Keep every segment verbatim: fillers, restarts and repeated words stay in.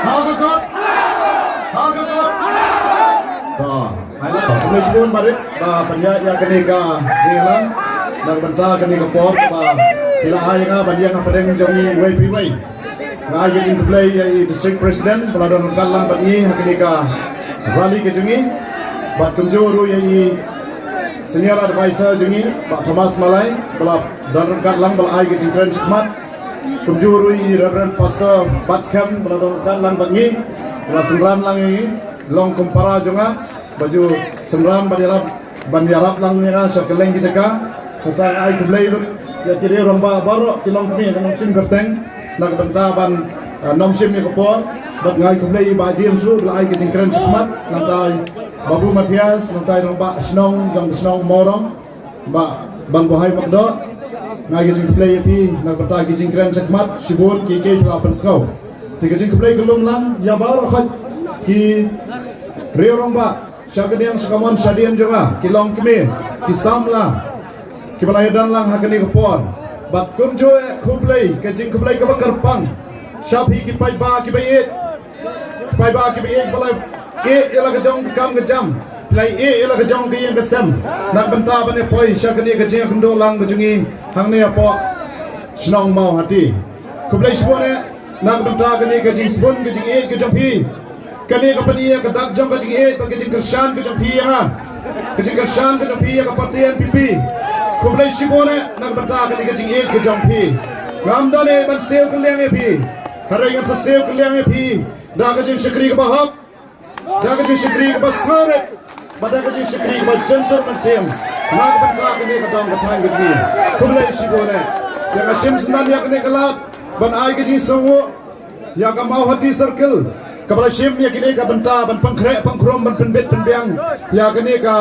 Ha ka kot. Ha ka kot. To. Hai la. Khublei shibun barit ba pynïaid ïa kane ka jingïalang na ka bynta kane ka por ba phi la ai ïa nga ban ïeng hapdeng jong ngi iwei pa iwei. Nga ai ka jingkhublei ïa i District President ba la don ryngkat lang bad ngi ha kane ka rally ka jong ngi. Bad kumjuh ruh ïa i Senior Advisor jong ngi Bah Thomas Malai ba la don ryngkat lang ba la ai ka jingkren shakhmat. Kumjuh ruh i Reverend Pastor Batskhem ba la don ryngkat lang bad ngi, ba la synran lang ïa ngi, long kum para jong nga, ba ju synran ban ïarap, ban ïarap lang ïa nga sha kylleng ki jaka. Kata ai khublei ruh ïa ki riew rangbah baroh ki longkmie ka Nongshim Kyrteng na ka bynta ban, ah, nongshim ïa ka por. Bad nga ai khublei ïa i Bah James ruh ba la ai ka jingkren shakhmat, nangta i Babu Mathias, nangta i rangbah shnong jong ka shnong Mawrong. Bah Banbuhai Makdoh, nga ai ka jingkhublei ïa phi na ka bynta ki jingkren shakhmat, shibun kiei kiei phi la pynsngew. Te ka jingkhublei ka lum lang ïa baroh khoit ki riew rangbah sha ka diang sha ka mon shadien jong nga, ki longkmie, ki samla kiba la ïadon lang ha kane ka por. Bad kumjuh eh khublei, ka jingkhublei kaba kyrpang sha phi ki paidbah kiba ïeit, paidbah kiba ïeit ba la ïeh ïa la ka jong ka kam ka jam, la ïeh ïa la ka jong ka ïing ka sem na ka bynta ban ïa poi sha kane ka jingïakynduh lang ka jong ngi hangne hapoh shnong Mawhati. Khublei shibun eh na ka bynta kane ka jingsbun ka jingïeit ka jong phi. Kane ka pyni ïa ka dak jong ka jingïeit bad ka jingkyrshan ka jong phi ïa nga, ka jingkyrshan ka jong phi ïa ka party N P P. Khublei shibun eh na ka bynta kane ka jingïeit ka jong phi. Ngam don eh ban siew kylliang ïa phi, hynrei ngan sa siew kylliang ïa phi da ka jingshakri kaba hok, da ka jingshakri kaba sngewrit, bad da ka jingshakri kaba jynsur mynsiem na ka bynta kane ka dong ka thaiñ ka jong ngi. Khublei shibun eh. Te nga shim sngewbha ïa kane ka lad ban ai ka jingsngewnguh ïa ka Mawhati Circle kaba la shim ïa kane ka bynta ban pynkhreh pynkhrum, ban pynbit pynbiang ïa kane ka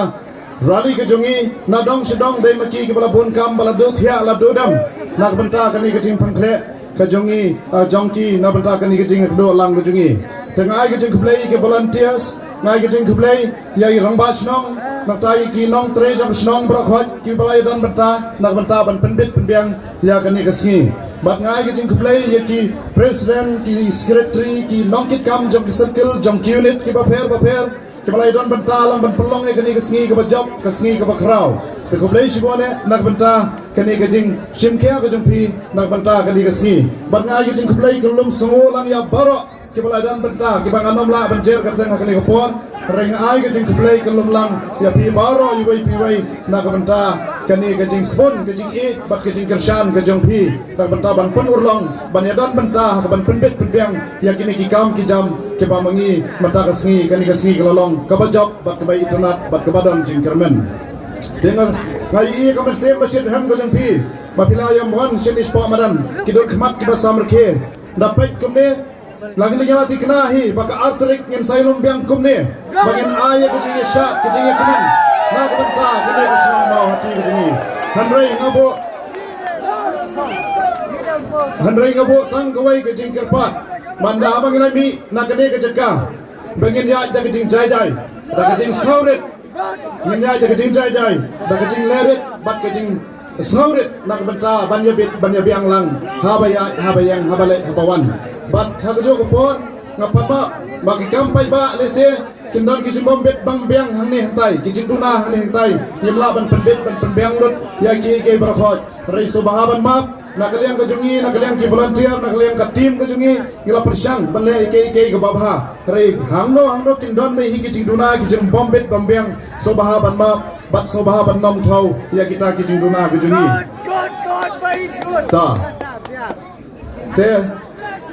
rally ka jong ngi na dong sha dong, dei ma ki kiba la bun kam, ba la duh thiah la duh dam na ka bynta kane ka jingpynkhreh ka jong ngi, ah, jong ki na bynta kane ka jingïakynduh lang ka jong ngi. Te nga ai ka jingkhublei ïa ki volunteers, nga ai ka jingkhublei ïa i rangbah shnong, nangta ïa ki nongtrei jong ka shnong baroh khoit kiba la ïadon bynta na ka bynta ban pynbit pynbiang ïa kane ka sngi. Bad nga ai ka jingkhublei ïa ki president, ki secretary, ki nongkitkam jong ki circle, jong ki unit kiba pher ba pher, kiba la ïadon bynta lang ban pynlong ïa kane ka sngi kaba jop, ka sngi kaba khraw. Te khublei shibun eh na ka bynta kane ka jingshimkhia ka jong phi na ka bynta kane ka sngi. Bad nga ai ka jingkhublei ka lum sngewnguh lang ïa baroh kiba la ïadon bynta, kiba ngan ym lah ban jer kyrteng ha kane ka por. Hynrei nga ai ka jingkhublei ka lum lang ïa phi baroh iwei pa iwei na ka bynta kane ka jingsbun ka jingïeit bad ka jingkyrshan ka jong phi na ka bynta ban pynurlong, ban ïadon bynta ha kaban pynbit pynbiang ïa kine ki kam ki jam kiba ma ngi mynta ka sngi, kane ka sngi ka la long kaba jop bad kaba itynnad bad kaba don jingkyrmen. Te nga, nga ïohi ïa ka mynsiem ba shitrhem ka jong phi ba phi la ïam wan shane shapoh madan, ki dur khmat kiba samrkhie. Da peit kumne, la ngin ïa la thikna hi ba ka ar tarik ngin sa ïalum biang kumne ba ngin ai ïa ka jingïashad, ka jingïakmen na ka bynta kane ka shnong Mawhati ka jong ngi. Hynrei nga buh, hynrei nga buh tang kawei ka jingkyrpad, mynta haba ngi la mih na kane ka jaka, ba ngin ïaid da ka jingjai jai, da ka jingsngewrit, ngin ïaid da ka jingjai jai, da ka jinglehrit bad ka jingsngewrit na ka bynta ban ïabit ban ïabiang lang haba ïaid haba ïeng, haba leit haba wan. Bad ha kajuh ka por nga pan ba, ba ki kam paidbah lehse kin don ki jingbym bit bym biang hangne hangtai, ki jingduna hangne hangtai, ngim lah ban pynbit ban pynbiang lut ïa kiei kiei baroh khoit. Hynrei sngewbha ban map, na ka liang ka jong ngi, na ka liang ki volunteer, na ka liang ka team ka jong ngi, ngi la pyrshang ban leh ïa kiei kiei kaba bha. Hynrei hangno hangno kin don beit hi ki jingduna, ki jingbym bit bym biang, sngewbha ban map bad sngewbha ban nym thaw ïa kita ki jingduna ki jong ngi. Ta. Te,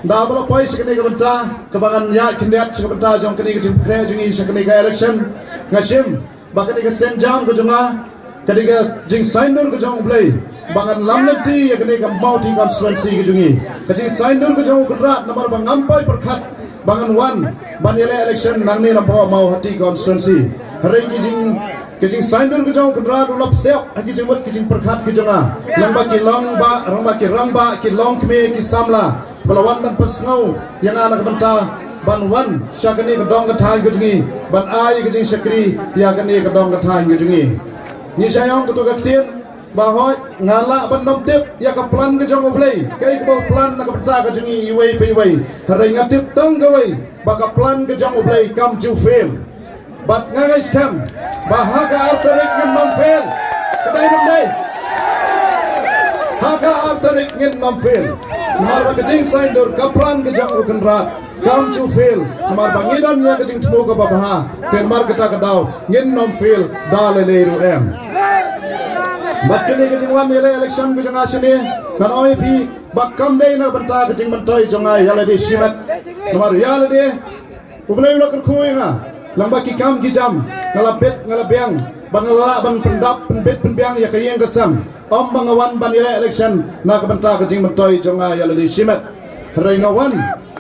da ba la poi sha kane ka bynta kaba ngan ïaid khyndiat sha ka bynta jong kane ka jingpynkhreh jong ngi sha kane ka election, nga shim ba kane ka sienjam ka jong nga, kane ka jingsaindur ka jong U Blei, ba ngan lam lynti ïa kane ka Mawhati constituency ka jong ngi. Ka jingsaindur ka jong U Kynrad namar ba ngam poi pyrkhat ba ngan wan ban ïaleh election nangne na Mawhati constituency. Hynrei ki jing, ka jingsaindur ka jong U Kynrad u la psiah ha ki jingmut ki jingpyrkhat ki jong nga. Lyngba ki longbah, lyngba ki rangbah, ki longkmie, ki samla ba la wan ban pynsngew ïa nga na ka bynta ban wan sha kane ka dong ka thaiñ ka jong ngi ban ai ka jingshakri ïa kane ka dong ka thaiñ ka jong ngi. Ngi shah ïoh katu ka ktien, Ba hoi, nga lah ban nym tip ïa ka plan ka jong U Blei, kaei kaba u plan na ka bynta ka jong ngi iwei pa iwei. Hynrei nga tip tang kawei, ba ka plan ka jong U Blei kam ju fail. Bad nga ngeit skhem ba ha ka ar tarik ngin nym fail. Ka dei ne ym dei? Ha ka ar tarik ngin nym fail. Namar ba ka jingsaiñdur, ka plan ka jong U Kynrad kam ju fail. Namar ba ngi don ïa ka jingthmu kaba bha. Te namar kata ka daw ngin nym fail da lei lei ruh em. Bad kane ka jingwan ïaleh election ka jong nga shane, ngan ong ïa phi ba kam dei na ka bynta ka jingmyntoi jong nga ïa lade shimet. Namar ïa lade U Blei u la kyrkhu ïa nga, lyngba ki kam ki jam, nga la bit, nga la biang, ba nga la lah ban pyndap, pynbit, pynbiang ïa ka ïing ka sem. Ym ba nga wan ban ïaleh election na ka bynta ka jingmyntoi jong nga ïa lade shimet. Hynrei nga wan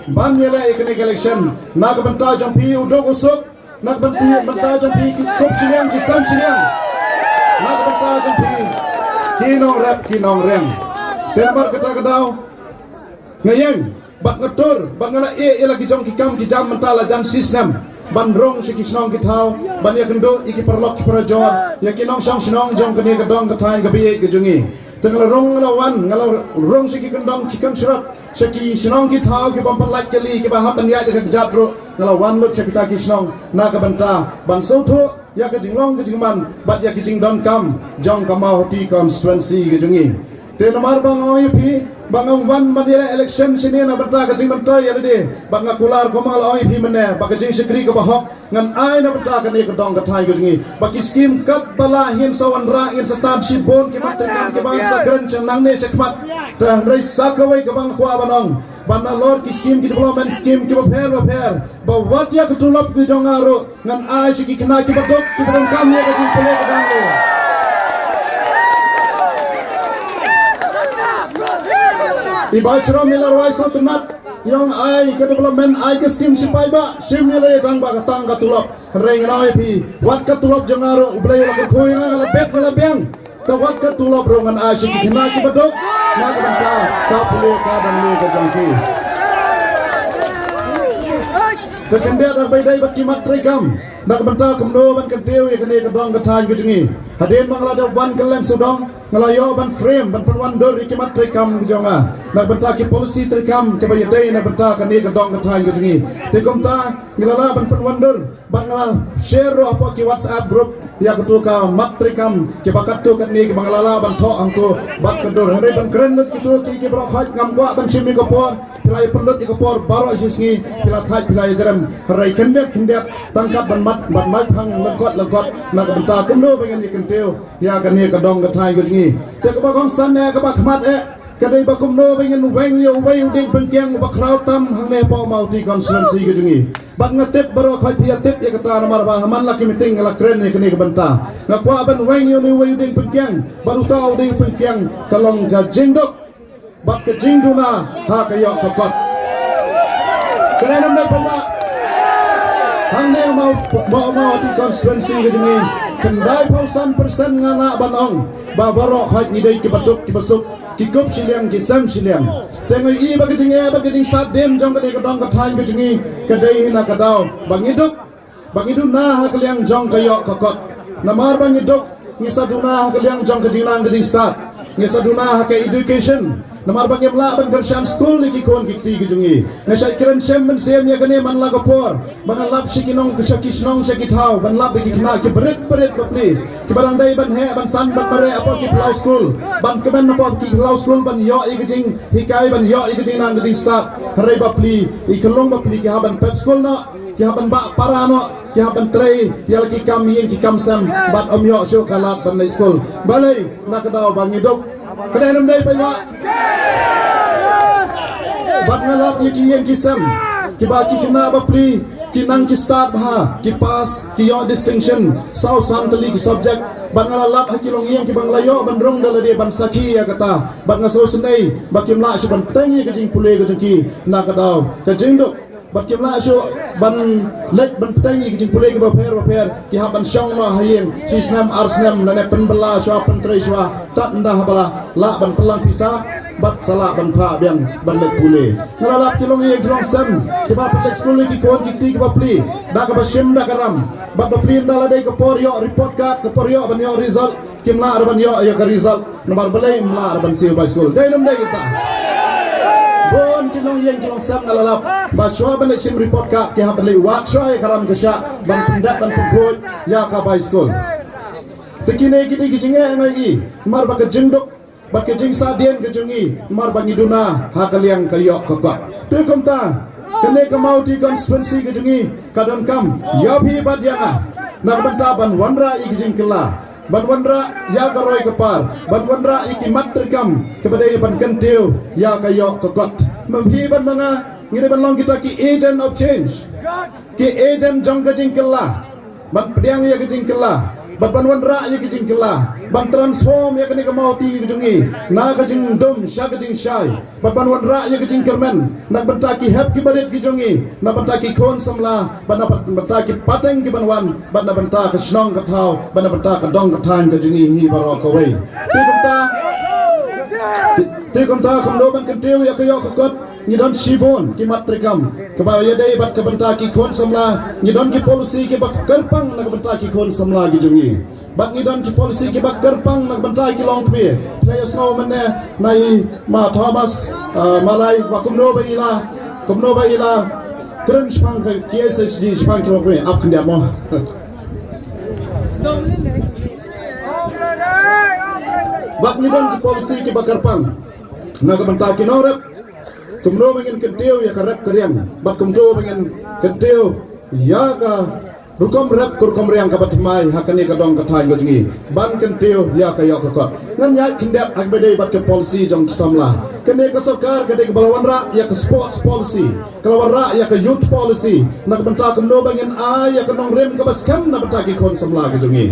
ban ïaleh ïa kane ka election na ka bynta jong phi u duk u suk, na ka bynta, bynta jong phi ki kup shiliang, ki sem shiliang, na ka bynta jong phi ki nongrep, ki nongriang. Te namar kata ka daw nga ïeng bad nga tur, bad nga la ïeh ïa la ki jong ki kam ki jam mynta la jan shi snem, ban rung sha ki shnong ki thaw, ban ïakynduh ïa ki paralok ki parajor, ïa ki nongshong shnong jong kane ka dong ka thaiñ kaba ïeit ka jong ngi. Te nga la rung, nga la wan, nga la rung sha ki kyndong ki kynshrot, sha ki shnong ki thaw ki bym pat lait kali, kiba hap ban ïaid da ka kjat ruh, nga la wan lut sha kita ki shnong na ka bynta ban sngewthuh ïa ka jinglong ka jingman bad ïa ka jingdonkam jong ka Mawhati constituency ka jong ngi. Te namar ba nga ong ïa phi ba ngam wan ban ïaleh election shane na bynta ka jingmyntoi ïa lade, bad nga kular kumba nga la ong ïa phi mynne ba ka jingshakri kaba hok ngan ai na bynta kane ka dong ka thaiñ ka jong ngi. Ba ki skim katba lah ngin sa wanrah, ngin sa tan shibun ki mat treikam kiba ngan sa kren sha nangne sha khmat. Te hynrei sa kawei kaba nga kwah ban ong, ba nalor ki skim, ki development skim kiba pher ba pher, ba wat ïa ka tulop ka jong nga ruh ngan ai sha ki khynnah kiba duk, kiba donkam ïa ka jingpule ka dang. I Baisram i la rwai sngewtynnat ïa ong ai ka development, ai ka skim shi paidbah, shim ïa lade tang ba ka tang ka tulop. Hynrei ngan ong ïa phi, wat ka tulop jong nga ruh U Blei u la kyrkhu ïa nga, nga la bet, nga la biang. Te wat ka tulop ruh ngan ai sha ki khynnah kiba duk na ka bynta ka pule ka dang ne ka jong ki. Te khyndiat, haba ïadei bad ki mat treikam, na ka bynta kumno ban kyntiew ïa kane ka dong ka thaiñ ka jong ngi. Hadien ba nga la dep wan kylleng sawdong, nga la ïoh ban frame, ban pynwandur ïa ki mat treikam ka jong nga na ka bynta ki policy treikam kiba ïadei na ka bynta kane ka dong ka thaiñ ka jong ngi. Te kumta ngi la lah ban pynwandur bad nga la share ruh hapoh ki WhatsApp group ïa kito ki mat treikam kiba katto katne kiba nga la lah ban thoh hangto bad ka dur. Hynrei ban kren lut kito ki, ki baroh khoit ngam kwah ban shim ïa ka por. Phi la ïa pynlut ïa ka por baroh shi sngi, phi la thait, phi la ïa jrem. Hynrei khyndiat khyndiat tang kat ban mat, ban mat phang lyngkot lyngkot na ka bynta kumno ba ngin ïa kyntiew ïa kane ka dong ka thaiñ ka jong ngi. Te kaba kongsan eh, kaba khmat eh, ka dei ba kumno ba ngin weng ïa uwei u dieng pynkiang uba khraw tam hangne hapoh Mawhati constituency ka jong ngi. Bad nga tip baroh khoit phi ïa tip ïa kata, namar ba ha man la ki meeting nga la kren ïa kane ka bynta. Nga kwah ban weng ïa une uwei u dieng pynkiang, bad uta u dieng pynkiang ka long ka jingduk bad ka jingduna ha ka ïoh ka kot. Kane namar ba hangne Maw, Maw, Mawhati constituency ka jong ngi, khyndai phew san percent nga lah ban ong ba baroh khoit ngi dei kiba duk kiba suk, ki kup shiliang, ki sem shiliang. Te nga i ba ka jingeh bad ka jingsat dien jong kane ka dong ka thaiñ ka jong ngi ka dei hi na ka daw ba ngi duk, ba ngi duna ha ka liang jong ka ïoh ka kot. Namar ba ngi duk, ngi sa duna ha ka liang jong ka jingnang ka jingstad, ngi sa duna ha ka education. Namar ba ngim lah ban kyrshan skul ïa ki khun ki kti ki jong ngi. Nga shait kren shem mynsiem ïa kane man la ka por ba nga lap sha ki nong, sha ki shnong, sha ki thaw, ban lap ïa ki khynnah ki barit barit bapli kiba dang dei ban heh ban san ban mareh hapoh ki phyllaw skul, ban kmen hapoh ki phyllaw skul ban ïoh ïa ka jinghikai, ban ïoh ïa ka jingnang ka jingstad. Hynrei bapli, i khyllung bapli ki hap ban pep skul noh, ki hap ban bah para noh, ki hap ban trei ïa la ki kam ïing ki kam sem, bad ym ïoh shuh ka lad ban leit skul. Balei? Na ka daw ba ngi duk. Ka dei ne ym dei, paidbah? Bad nga lap ïa ki ïing ki sem kiba ki khynnah bapli ki nang ki stad bha, ki pass, ki ïoh distinction saw san tylli ki subject. Bad nga la lap ha ki longïing kiba nga la ïoh ban rung da lade ban sakhi ïa kata. Bad nga sngewsynei ba kim lah shuh ban pteng ïa ka jingpule ka jong ki na ka daw ka jingduk. Bad kim lah shuh ban leit ban pteng ïa ki jingpule kiba pher ba pher, ki hap ban shong noh ha ïing shi snem ar snem lane pynbylla shuwa, pyntrei shuwa, tad ynda haba la lah ban pynlang pisa. bad sa lah ban phah biang ban leit pule. Nga la lap ki longïing ki longsem kiba pynleit skul ïa ki khun ki kti kiba plie da kaba shim da ka ram, bad ba plie ynda la dei ka por ïoh report card, ka por ïoh ban ïoh result, kim lah ruh ban ïoh ïa ka result namar balei? Ym lah ruh ban siew bai skul. Dei ne ym dei kata? Bun ki longïing ki longsem nga la lap ba shuwa ban leit shim report card ki hap ban leit wad shuwa ïa ka ram ka shah ban pyndep ban pynkhuid ïa ka bai skul. Te kine ki dei ki jingeh ngi, namar ba ka jingduk bad ka jingsahdien ka jong ngi namar ba ngi duna ha ka liang ka ïoh ka kot. Te kumta kane ka Mawti constituency ka jong ngi ka donkam ïa phi bad ïa nga na ka bynta ban wanrah ïa ki jingkylla, ban wanrah ïa ka roi ka par, ban wanrah ïa ki mat treikam kaba dei ban kyntiew ïa ka ïoh ka kot. Ma phi bad ma nga ngi dei ban long kita ki agent of change, ki agent jong ka jingkylla, ban pdiang ïa ka jingkylla, bad ban wanrah ïa ka jingkylla, ban transform ïa kane ka Mawti ka jong ngi na ka jingdum sha ka jingshai, bad ban wanrah ïa ka jingkyrmen na ka bynta ki hep ki barit ki jong ngi, na bynta ki khun samla, bad na bynta ki pateng ki ban wan, bad na bynta ka shnong ka thaw, bad na bynta ka dong ka thaiñ ka jong ngi hi baroh kawei. Te kumta, te, te kumta kumno ban kyntiew ïa ka ïoh ka kot? Ngi don shibun ki mat treikam kaba ïadei bad ka bynta ki khun samla. Ngi don ki policy kiba kyrpang na ka bynta ki khun samla ki jong ngi. Bad ngi don ki policy kiba kyrpang na ka bynta ki longkmie. Phi la ïohsngew mynne na i ma Thomas, ah, Malai ba kumno ba i la, kumno ba i la kren shaphang ka K S H D, shaphang ki longkmie. Ap khyndiat mo. Bad ngi don ki policy kiba kyrpang na ka bynta ki nongrep. Kumno ba ngin kyntiew ïa ka rep ka riang, bad kumno ba ngin kyntiew ïa ka rukom rep ka rukom riang kaba thymmai ha kane ka dong ka thaiñ ka jong ngi, ban kyntiew ïa ka ïoh ka kot. Ngan ïaid khyndiat ha kaba dei bad ka policy jong ki samla. Kane ka sorkar ka dei kaba la wanrah ïa ka sports policy, ka la wanrah ïa ka youth policy na ka bynta kumno ba ngin ai ïa ka nongrim kaba skhem na bynta ki khun samla ki jong ngi.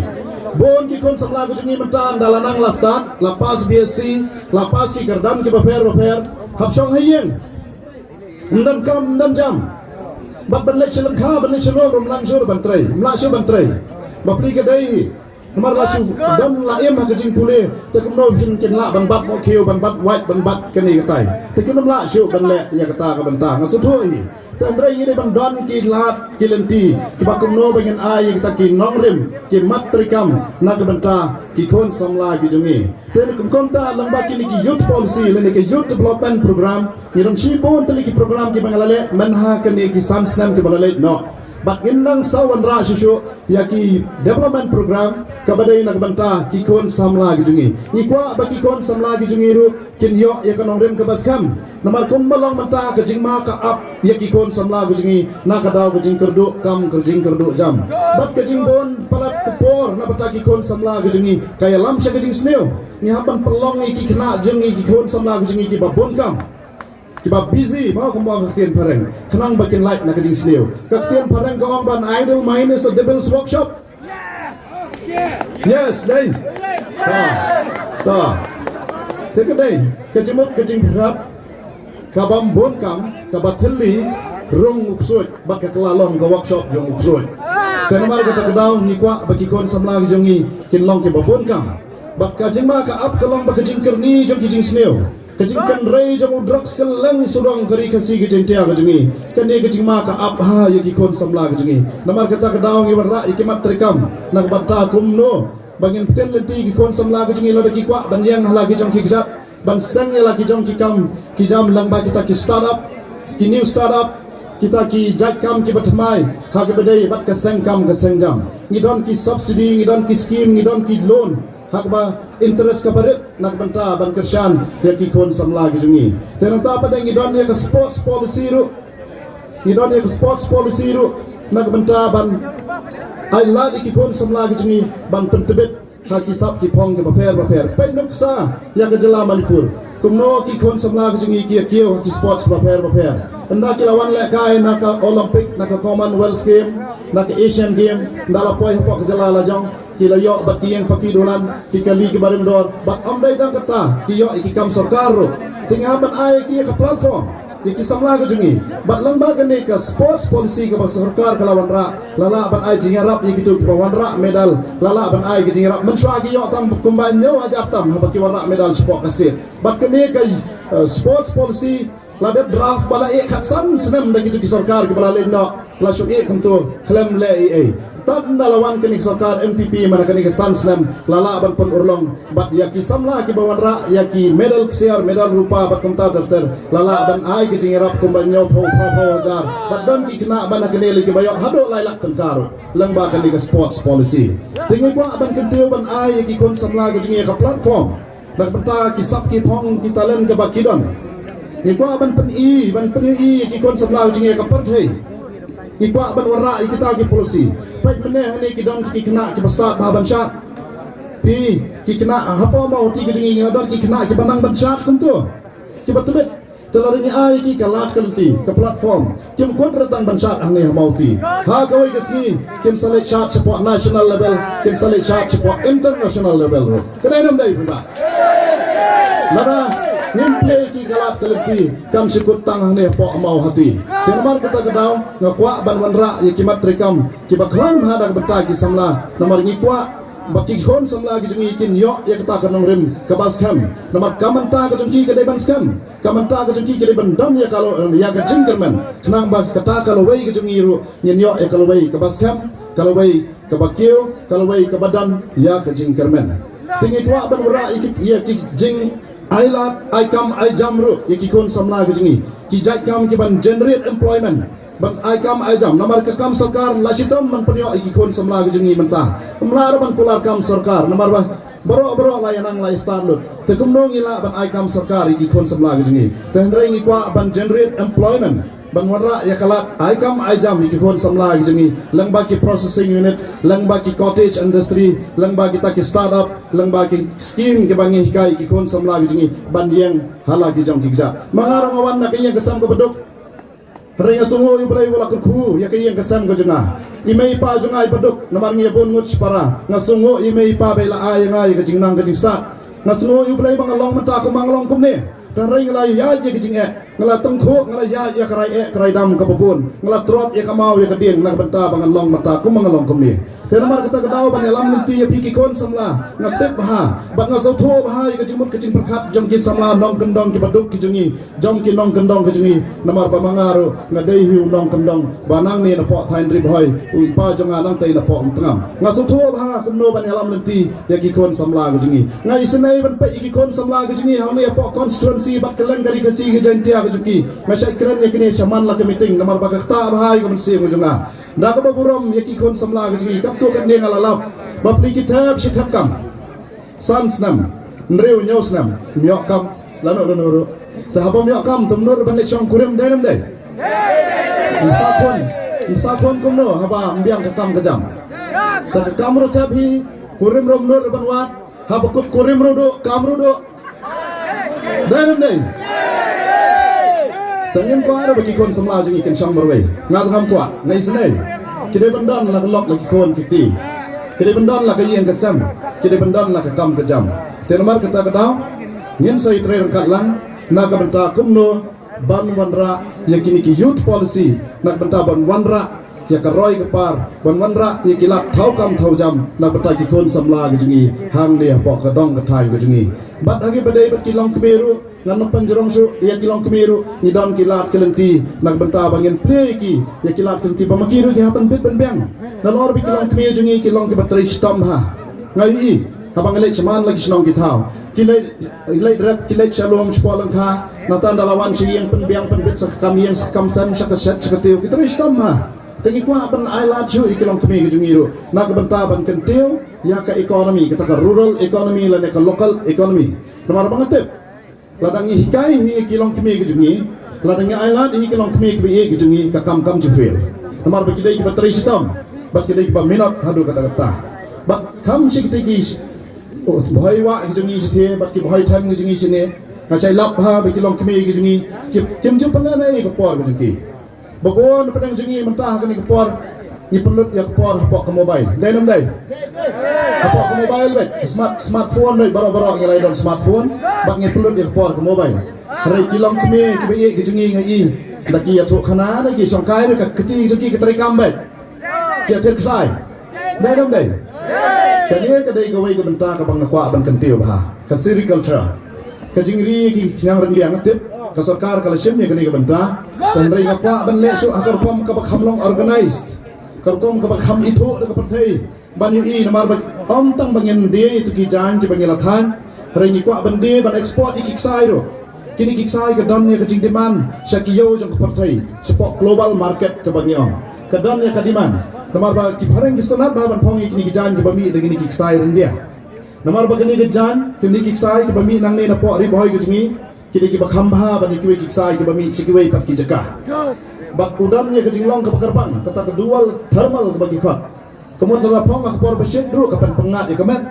Bun ki khun samla ki jong ngi mynta ynda la nang la stad, la pass B S C, la pass ki kyrdan kiba pher ba pher, hap shong ha ïing. Ym don kam, ym don jam. Bad ban leit sha lyngkha, ban leit sha lum, ym lah shuh ban trei, ym lah shuh ban trei. Bapli ka dei hi. Namar la shu don la im ha ka jingpule, te kumno phin kin lah ban bat mohkhiew, ban bat wait, ban bat kane katai. Te kin ym lah shuh ban leh ïa kata ka bynta, nga sngewthuh hi. Te hynrei ngi dei ban don ki lad ki lynti kiba kumno ba ngin ai ïa kita ki nongrim, ki mat treikam na ka bynta ki khun samla ki jong ngi. Te ne kum kumta lyngba kine ki youth policy lane ki youth development program, ngi don shibun tylli ki program kiba nga la leh man ha kine ki san snem kiba la leit noh. Bad ngin nang sa wanrah shuh shuh ïa ki development program kaba dei na ka bynta ki khun samla ki jong ngi. Ngi kwah ba ki khun samla ki jong ngi ruh kin ïoh ïa ka nongrim kaba skhem. Namar kumba long mynta ka jingma ka ap ïa ki khun samla ki jong ngi na ka daw ka jingkyrduh kam, ka jingkyrduh jam. Bad ka jingbun palat ka por na bynta ki khun samla ki jong ngi ka ïalam sha ka jingsniew. Ngi hap ban pynlong ïa ki khynnah jong ngi, ki khun samla ki jong ngi kiba bun kam, kiba busy, ba kumba ka ktien phareng, khnang ba kin lait na ka jingsniew. Ka ktien phareng ka ong, ban idle mind is a devil's workshop. Yes, dei. Ta. Ta. Te ka dei ka jingmut ka jingpyrkhat, kaba ym bun kam, kaba thylli rung u ksuid, bad ka kylla long ka workshop jong u ksuid. Te namar kata ka daw ngi kwah ba ki khun samla ki jong ngi kin long kiba bun kam. Bad ka jingma ka ap ka long ba ka jingkyrni jong ki jingsniew, ka jingkynrei jong u drugs ka leng sawdong ka ri Khasi ka Jaintia ka jong ngi. Kane ka jingma ka ap ha ïa ki khun samla ka jong ngi. Namar kata ka daw ngi wanrah ïa ki mat treikam na ka bynta kumno ba ngin pynlynti ki khun samla ka jong ngi, lada ki kwah ban ïeng ha la ki jong ki kjat, ban seng ïa la ki jong ki kam ki jam lyngba kita ki start up, ki new start up, kita ki jait kam kiba thymmai ha kaba dei bad ka seng kam ka seng jam. Ngi don ki subsidy, ngi don ki scheme, ngi don ki loan ha kaba interest kaba rit na ka bynta ban kyrshan ïa ki khun samla ki jong ngi. Te nangta pat ngi don ïa ka sports policy ruh. Ngi don ïa ka sports policy ruh na ka bynta ban ai lad ïa ki khun samla ki jong ngi ban pyntbit ha ki sap ki phong kiba pher ba pher. Peit nuksa ïa ka jylla Manipur, kumno ki khun samla ki jong ngi ki ïa kiew ha ki sports ba pher ba pher. Ynda ki la wan lehkai na ka Olympic, na ka Commonwealth Game, na ka Asian Game, ynda la poi hapoh ka jylla la jong, ki la ïoh bad ki ïing paki dulan, ki kali kiba rim dor, bad ym dei tang kata, ki ïoh ïa ki kam sorkar ruh. Te ngi hap ban ai ïa ki ïa ka platform, Ki samla ka jong ngi. Bad lyngba kane ka sports policy kaba sorkar ka la wanrah, la lah ban ai jingïarap ïa kito kiba wanrah medal, la lah ban ai ka jingïarap. Mynshuwa ki ïoh tang kumba hynñiew hajar tam haba ki wanrah medal shapoh ka state. Bad kane ka, eh, sports policy la dep draft ba la ïeh khatsan snem da kito ki sorkar kiba la leit noh, la shu ïeh kumto, khlem leh ei ei. Tad ynda la wan kane ka sorkar N P P mynta kane ka san snem, la lah ban pynurlong bad ïa ki samla kiba wanrah ïa ki medal ksiar, medal rupa bad kumta ter ter, la lah ban ai ka jingïarap kumba hynñiewphew, phraphew hajar. Bad don ki khynnah ba na kane lei kiba ïoh haduh lai lak tyngka ruh lyngba kane ka sports policy. Te ngi kwah ban kyntiew ban ai ïa ki khun samla ka jong ngi ïa ka platform na ka bynta ki sap ki phong ki talent kaba ki don. Ngi kwah ban pyni, ban pyni ïa ki khun samla ka jong ngi ïa ka pyrthei. Ngi kwah ban wanrah ïa kita ki policy. Peit mynne hangne ki don ki khynnah kiba stad bha ban shad. Phi, ki khynnah hapoh Mawhati ka jong ngi, ngi la don ki khynnah kiba nang ban shad kumto, kiba tbit. Te lada ngi ai ki ka lad ka lynti, ka platform, kim kut re tang ban shad hangne ha Mawhati. Ha kawei ka sngi kin sa leit shad shapoh national level, kin sa leit shad shapoh international level ruh. Ka dei ne ym dei, phi bah? Lada ngim plie ki ka lad ka lynti, kan shu kut tang hangne hapoh Mawhati. Te namar kata ka daw nga kwah ban wanrah ïa ki mat treikam kiba khlaiñ bha da ka bynta ki samla, namar ngi kwah ba ki khun samla ki jong ngi kin ïoh ïa kata ka nongrim kaba skhem. Namar ka bynta ka jong ki ka dei ban skhem. Ka bynta ka jong ki ka dei ban don ïa ka lo-, ïa ka jingkyrmen. Khnang ba kata ka lawei ka jong ngi ruh ngin ïoh ïa ka lawei kaba skhem, ka lawei kaba kiew, ka lawei kaba don ïa ka jingkyrmen. Te ngi kwah ban wanrah ïa ki, ïa ki jingai lad, ai kam ai jam ruh ïa ki khun samla ka jong ngi. Ki jait kam kiban generate employment. Ban ai kam ai jam, namar ka kam sorkar la shitom ban pynïoh ïa ki khun samla ka jong ngi mynta. Ym lah ruh ban kular kam sorkar, namar ba baroh baroh la ïa nang la ïa stad lut. Te kumno ngi lah ban ai kam sorkar ïa ki khun samla ka jong ngi? Te hynrei ngi kwah ban generate employment, ban wanrah ïa ka lad ai kam ai jam ïa ki khun samla ka jong ngi, lyngba ki processing unit, lyngba ki cottage industry, lyngba kita ki startup, lyngba ki scheme kiba ngi hikai ïa ki khun samla ka jong ngi ban ïeng ha la ki jong ki kjat. Ma nga ruh nga wan na ka ïing ka sem kaba duk. Hynrei nga sngewnguh ïa U Blei uba la kyrkhu ïa ka ïing ka sem ka jong nga. I mei i pa jong nga iba duk, namar ngi ïa bun ngut shipara. Nga sngewnguh ïa i mei i pa ba i la ai ïa nga ïa ka jingnang ka jingstad. Nga sngewnguh ïa U Blei ba nga long mynta kumba nga long kumne. Hynrei nga la ïaid ïa ka jingeh, nga la tyngkhuh, nga la ïaid ïa ka rai eh ka rai dam kaba bun. Nga la trot ïa ka maw ïa ka dieng na ka bynta ba ngan long mynta kumba nga long kumne. Te namar kata ka daw ban ïalam lynti ïa phi ki khun samla, nga tip bha bad nga sngewthuh bha ïa ka jingmut ka jingpyrkhat jong ki samla nongkyndong kiba duk ki jong ngi, jong ki nongkyndong ki jong ngi. Namar ba ma nga ruh nga dei hi u nongkyndong ba nangne napoh thaiñ Ri Bhoi, u i pa jong nga nangtei napoh Umtngam. Nga sngewthuh bha kumno ban ïalam lynti ïa ki khun samla ki jong ngi. Nga isynei ban peit ïa ki khun samla ki jong ngi hangne hapoh constituency bad kylleng ka Ri Khasi ka Jaintia ka jong ki. Nga shait kren ïa kine shaman la ka meeting namar ba ka ktah bha ïa ka mynsiem ka jong nga. Da kaba burom ïa ki khun samla ki jong ngi, katto katne nga la lap ba pli ki thep shi thep kam. San snem, hynriew hynñiew snem, ym ïoh kam lano lano ruh. Te haba ym ïoh kam te ym nud ruh ban leit shong kurim, dei ne ym dei? Ym sa khun, ym sa khun kumno haba ym biang ka kam ka jam. Te ka kam ruh thep hi, kurim ruh ym nud ruh ban wad, haba kut kurim ruh duh, kam ruh duh. Dei ne ym dei? Te ngim kwah ruh ba ki khun samla jong ngi kin shong marwei. Nga te ngam kwah, nga isynei. Ki dei ban don la ka lok la ki khun ki kti. Ki dei ban don la ka ïing ka sem. Ki dei ban don la ka kam ka jam. Te namar kata ka daw ngin sa ïatrei ryngkat lang na ka bynta kumno ban wanrah ïa kine ki youth policy, na ka bynta ban wanrah ïa ka roi ka par, ban wanrah ïa ki lad thaw kam thaw jam na ka bynta ki khun samla ki jong ngi hangne hapoh ka dong ka thaiñ ka jong ngi. Bad ha kiba dei bad ki longkmie ruh, ngan ym pynjrong shuh ïa ki longkmie ruh, ngi don ki lad ki lynti na ka bynta ba ngin plie ïa ki, ïa ki lad ki lynti ba ma ki ruh ki hap ban bit ban biang. Nalor ba ki longkmie jong ngi ki long kiba trei shitom bha. Nga ïohi haba nga leit shaman la ki shnong ki thaw, ki leit, leit rep, ki leit sha lum shapoh lyngkha. Nangta ynda la wan sha ïing pynbiang pynbit sa ka kam ïing, sa ka kam sem, sha ka shet, sha ka tiew, ki trei shitom bha. Te ngi kwah ban ai lad shuh ïa ki longkmie ki jong ngi ruh na ka bynta ban kyntiew ïa ka economy, kata ka rural economy lane ka local economy. Namar ba nga tip lada ngi hikai hi ïa ki longkmie ki jong ngi, lada ngi ai lad hi ïa ki longkmie kiba ïeit ki jong ngi, ka kam kam ju fail. Namar ba ki dei kiba trei shitom bad ki dei kiba minot haduh katta katta. Bad kam shi kti ki, oh, bhoi wah ki jong ngi shite bad ki bhoi them ki jong ngi shine. Nga shai lap bha ba ki longkmie ki jong ngi ki, kim ju pynlehnoh ïa ka por ki jong ki. Ba bun na pdeng jong ngi mynta ha kane ka por ngi pynlut ïa ka por hapoh ka mobile. Dei ne ym dei? Hapoh ka mobile bad ka smart, smartphone bad baroh baroh ngi la ïa don smartphone bad ngi pynlut ïa ka por ka mobile. Hynrei ki longkmie kiba ïeit ki jong ngi nga i, da ki ïathuh khana, da ki shongkai ruh ka kti jong ki ka trei kam bad ki ïathir ksai. Dei ne em dei? Kane ka dei kawei ka bynta kaba nga kwah ban kyntiew bha, ka sericulture. Ka jingri ki khñiang ryndiang, tip ka sorkar ka la shim ïa kane ka bynta. Hynrei nga kwah ban leh shuh ha ka rukom kaba kham long organized, ka rukom kaba kham ithuh da ka pyrthei. Ban ïohi, namar ba ym tang ba ngin die ïa ki jaiñ kiba ngi la thaiñ, hynrei ngi kwah ban die ban export ïa ki ksai ruh. Kine ki ksai ka don ïa ka jingdemand sha ki ïew jong ka pyrthei, shapoh global market kaba ngi ong ka don ïa ka demand. Namar ba ki phareng ki sngewtynnat bha ban phong ïa kine ki jaiñ kiba mih da kine ki ksai ryndia. Namar ba kine ki jaiñ, kine ki ksai kiba mih nangne napoh Ri Bhoi ka jong ngi, kine kiba kham bha ban ïa kiwei ki ksai kiba mih sha kiwei pat ki jaka. Bad u don ïa ka jinglong kaba kyrpang, kata ka dual thermal kaba ki khot. Ka mut lada phong ha ka por ba shit ruh ka pynpyngngad ïa ka met,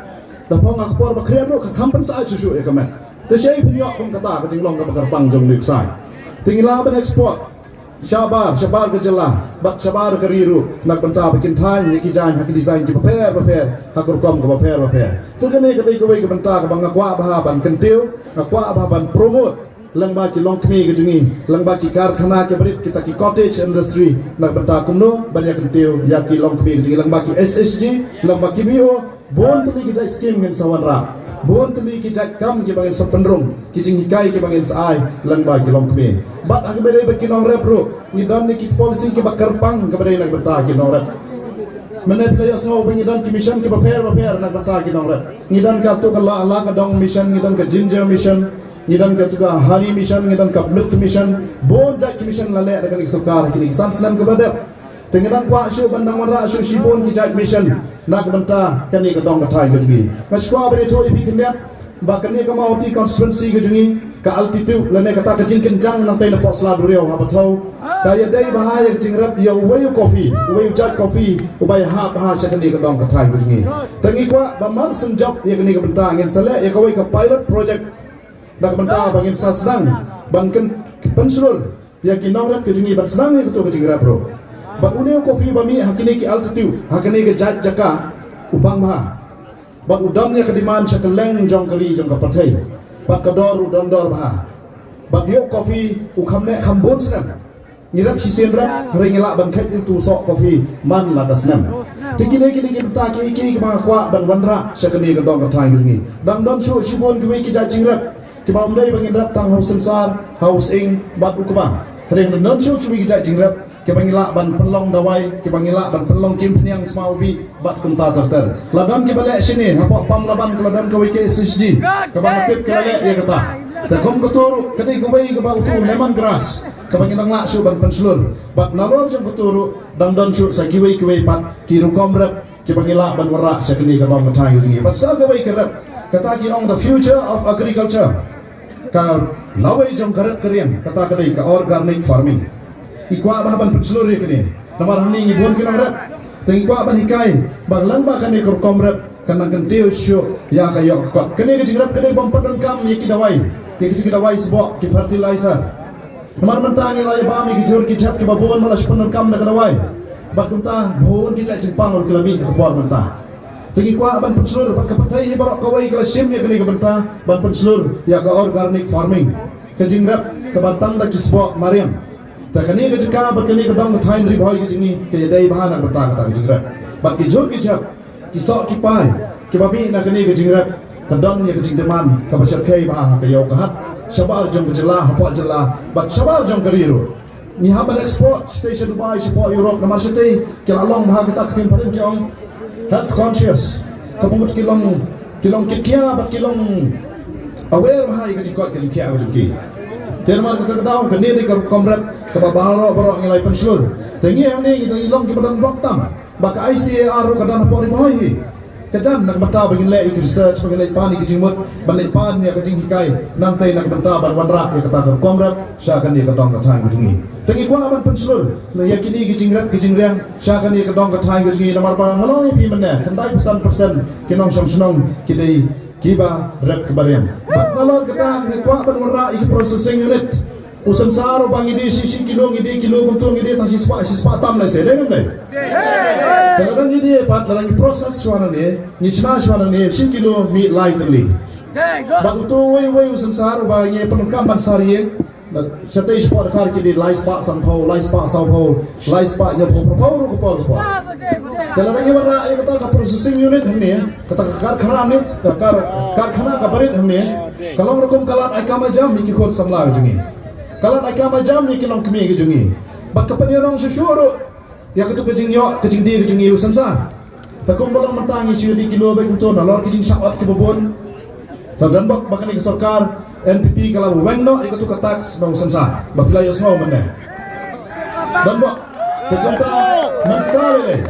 lada phong ha ka por ba khriat ruh ka kham pynsah shuh shuh ïa ka met. Te shei pynïoh kum kata ka jinglong kaba kyrpang jong une u ksai. Te ngi lah ban export shabar shabar ka jylla bad shabar ka ri ruh, na ka bynta ba kin thaiñ ïa ki jaiñ ha ki design kiba pher bapher, ha ka rukom kaba pher bapher. Te kane ka dei kawei ka bynta kaba nga kwah bha ban kyntiew, nga kwah bha ban promote. Lyngba ki longkmie ki jong ngi, lyngba ki karkhana ki barit, kita ki cottage industry, na ka bynta kumno ban ïa kyntiew ïa ki longkmie ki jong ngi, lyngba ki S H G, lyngba ki V O, bun tylli ki jait skim ngin sa wanrah, bun tylli ki jait kam kiba ngin sa pynrung, ki jinghikai kiba ngin sa ai lyngba ki longkmie. Bad ha kaba ïadei bad ki nongrep ruh, ngi don ïa ki policy kiba kyrpang kaba dei na ka bynta ki nongrep. Mynne phi la ïohsngew ba ngi don ki mission kiba pher bapher na ka bynta ki nongrep. Ngi don kato ka la, la ka dong mission, ngi don ka ginger mission, ngi don kato ka honey mission, ngi don ka milk mission, bun jait ki mission la leh da kane ka sorkar ha kine ki san snem kiba la dep. Te ngi dang kwah shuh ban dang wanrah shuh shibun ki jait mission na ka bynta kane ka dong ka thaiñ ka jong ngi. Nga shu kwah ban ïathuh ïa phi khyndiat ba kane ka Mawhati constituency ka jong ngi, ka altitude lane kata ka jingkynjang nangtei napoh sla duriaw haba thew, ka ïadei bha ïa ka jingrep ïa uwei u coffee, uwei u jait coffee uba ïahap bha sha kane ka dong ka thaiñ ka jong ngi. Te ngi kwah ba mar shen jop ïa kane ka bynta ngin sa leh ïa kawei ka pilot project na ka bynta ba ngin sa sdang ban kyn, pynshlur ïa ki nongrep ka jong ngi ban sdang ïa kato ka jingrep ruh. Bad une u coffee ba mih ha kine ki altitude, ha kane ka jait jaka, u bang bha. Bad u don ïa ka demand sha kylleng jong ka ri jong ka pyrthei. Bad ka dor u don dor bha. Bad ïa u coffee u kham neh kham bun snem. Ngi rep shisien rep, hynrei ngi lah ban kheit ïa uto u soh coffee man la ka snem. Te kine kine ki bynta ki, ki, kiba nga kwah ban wanrah sha kane ka dong ka thaiñ ka jong ngi. Dang don shuh shibun kiwei ki jait jingrep kiba ym dei ba ngin rep tang ha u synsar, ha u sying bad u kba. Hynrei dang don shuh kiwei ki jait jingrep kiba ngi lah ban pynlong dawai, kiba ngi lah ban pynlong ki umphniang sma u bih bad kumta ter ter. La don kiba leh shane, hapoh Pamlaban ka la don kawei ka S H G kaba nga tip ka la leh ïa kata. Te kum kato ruh ka dei kawei kaba uto u lemon grass kaba ngi dang lah shuh ban pynshlur. Bad nalor jong kato ruh dang don shuh sa kiwei kiwei pat ki rukom rep kiba ngi lah ban wanrah sha kane ka dong ka thaiñ ka jong ngi. Bad sa kawei ka rep, kata ki ong the future of agriculture, ka lawei jong ka rep ka riang, kata ka dei ka organic farming. Ngi kwah bha ban pynshlur ïa kane namar hangne ngi bun ki nongrep. Te ngi kwah ban hikai ba lyngba kane ka rukom rep kan nang kyntiew shuh ïa ka ïoh ka kot. Kane ka jingrep ka dei bym pyndonkam ïa ki dawai, ïa ki, ki dawai sboh, ki fertilizer. Namar mynta ngi la ïa bam ïa ki jhur ki jhep kiba bun, ba la shu pyndonkam da ka dawai. Bad kumta bun ki jait jingpang ruh ki la mih ha ka por mynta. Te ngi kwah ban pynshlur bad ka pyrthei hi baroh kawei ka la shim ïa kane ka bynta ban pynshlur ïa ka organic farming, ka jingrep kaba tang da ki sboh mariang. Te kane ka jaka bad kane ka dong ka thaiñ Ri Bhoi ka jong ngi ka ïadei bha na ka bynta kata ka jingrep. Bad ki jhur ki jhep, ki soh ki pai kiba mih na kane ka jingrep, ka don ïa ka jingdemand kaba shyrkhei bha ha ka ïew ka hat, shabar jong ka jylla, hapoh jylla bad shabar jong ka ri ruh. Ngi hap ban export shatei sha Dubai, shapoh Europe, namar shatei ki la long bha kata ka ktien phareng ki ong health conscious. Ka mut ki long, ki long kitkhia bad ki long aware bha ïa ka jingkoit ka jingkhiah ka jong ki. Te namar kata ka daw kane dei ka rukom rep kaba baroh baroh ngi la ïa pynshlur. Te ngi hangne ngi dang long kiba don bok tam. Ba ka I C A R ruh ka don hapoh Ri Bhoi hi. Ka jan na ka bynta ba ngin leh ïa ka research, ba ngin leh pan ïa ka jingmut, ban leh pan ïa ka jinghikai, nangtei na ka bynta ban wanrah ïa kata ka rukom rep sha kane ka dong ka thaiñ ka jong ngi. Te ngi kwah ban pynshlur na ïa kine ki jingrep ki jingriang sha kane ka dong ka thaiñ ka jong ngi, namar ba nga la ong ïa phi mynne, khyndai phew san percent ki nongshong shnong ki dei kiba rep kiba riang. Bad nalor kata ngi kwah ban wanrah ïa ki processing unit. U synsar uba ngi die shi shi kilo, ngi die kilo kumto, ngi die tang shispah, shispah tam lehse, dei ne em dei? Te lada ngi die pat, lada ngi process shuwa nangne, ngi shna shuwa nangne, shi kilo mih lai tylli. Bad uto uwei uwei u synsar uba ngi pyndonkam ban sar ïing, shatei shapoh dkhar ki dei lai spah sanphew, lai spah sawphew, lai spah hynñiewphew, phraphew ruh ka por ka por. Te lada ngi wanrah ïa kata ka processing unit hangne, kata ka karkhana ne, ka kar, karkhana kaba rit hangne, ka long rukom ka lad ai kam ai jam ïa ki khun samla ka jong ngi. Ka lad ai kam ai jam ïa ki longkmie ka jong ngi. Bad ka pynïaid nong shuh shuh ruh ïa katu ka jingïoh, ka jingdie ka jong ngi u synsar. Te kumba long mynta ngi shu dih kilo bad kumto nalor ki jingshah ot kiba bun. Te don bok ba kane ka sorkar N P P ka la weng noh ïa katu ka tax na u synsar. Ba phi la ïohsngew mynne. Don bok. Te kumta mynta lei lei.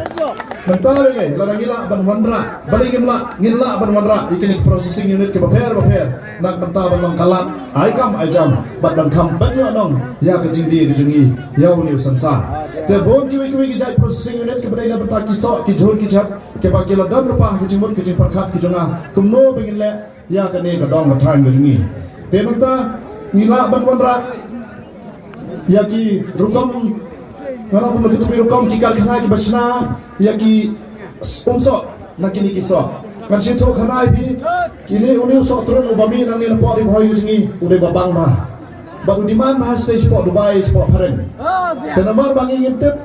Mynta lei lei. Lada ngi lah ban wanrah. Balei ngim lah, ngin lah ban wanrah ïa kine ki processing unit kiba pher ba pher. Na ka bynta ban long ka lad ai kam ai jam bad ban kham pynïoh nong ïa ka jingdie ka jong ngi ïa une u synsar. Te bun kiwei kiwei ki jait processing unit kiba dei na bynta ki soh ki jhur ki jhep kiba ki la don lypa ha ka jingmut ka jingpyrkhat ka jong nga kumno ba ngin leh ïa kane ka dong ka thaiñ ka jong ngi. Te mynta ngi lah ban wanrah ïa ki rukom, nga ong kumno ki rukom ki karkhana kiba shna ïa ki umsoh na kine ki soh. Ngan sngewthuh khana ïa phi, kine une u sohtrun uba mih nangne napoh Ri Bhoi ka jong ngi u dei ba bang bha. Bad u demand bha shatei shapoh Dubai shapoh Bahrain. Te namar ba ngi ngim tip,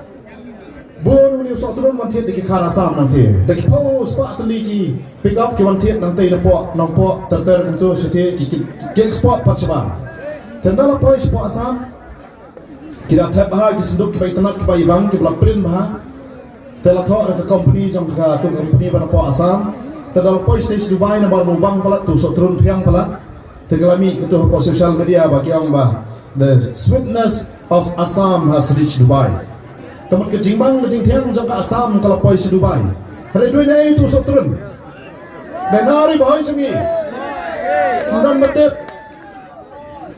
bun une u sohtrun wan thied da ki car Assam nangtei. Da ki phew spah tylli ki pickup ki wan thied nangtei napoh Nongpoh ter ter kumto shatei ki, ki, ki export pat shabar. Te ynda la poi shapoh Assam, ki da thep bha ki synduk kiba itynnat kiba ibang kiba la print bha. Te la thoh da ka company jong katu ka company ba napoh Assam. Te da la poi sha Dubai namar ba u bang palat, tu sohtrun thiang palat. Te ka la mih katu hapoh social media ba ki ong ba the sweetness of Assam has reached Dubai. Ka mut ka jingbang ka jingthiang jong ka Assam ka la poi sha Dubai. Hynrei duh ne tu sohtrun, dei na Ri Bhoi jong ngi. Ym don ba tip.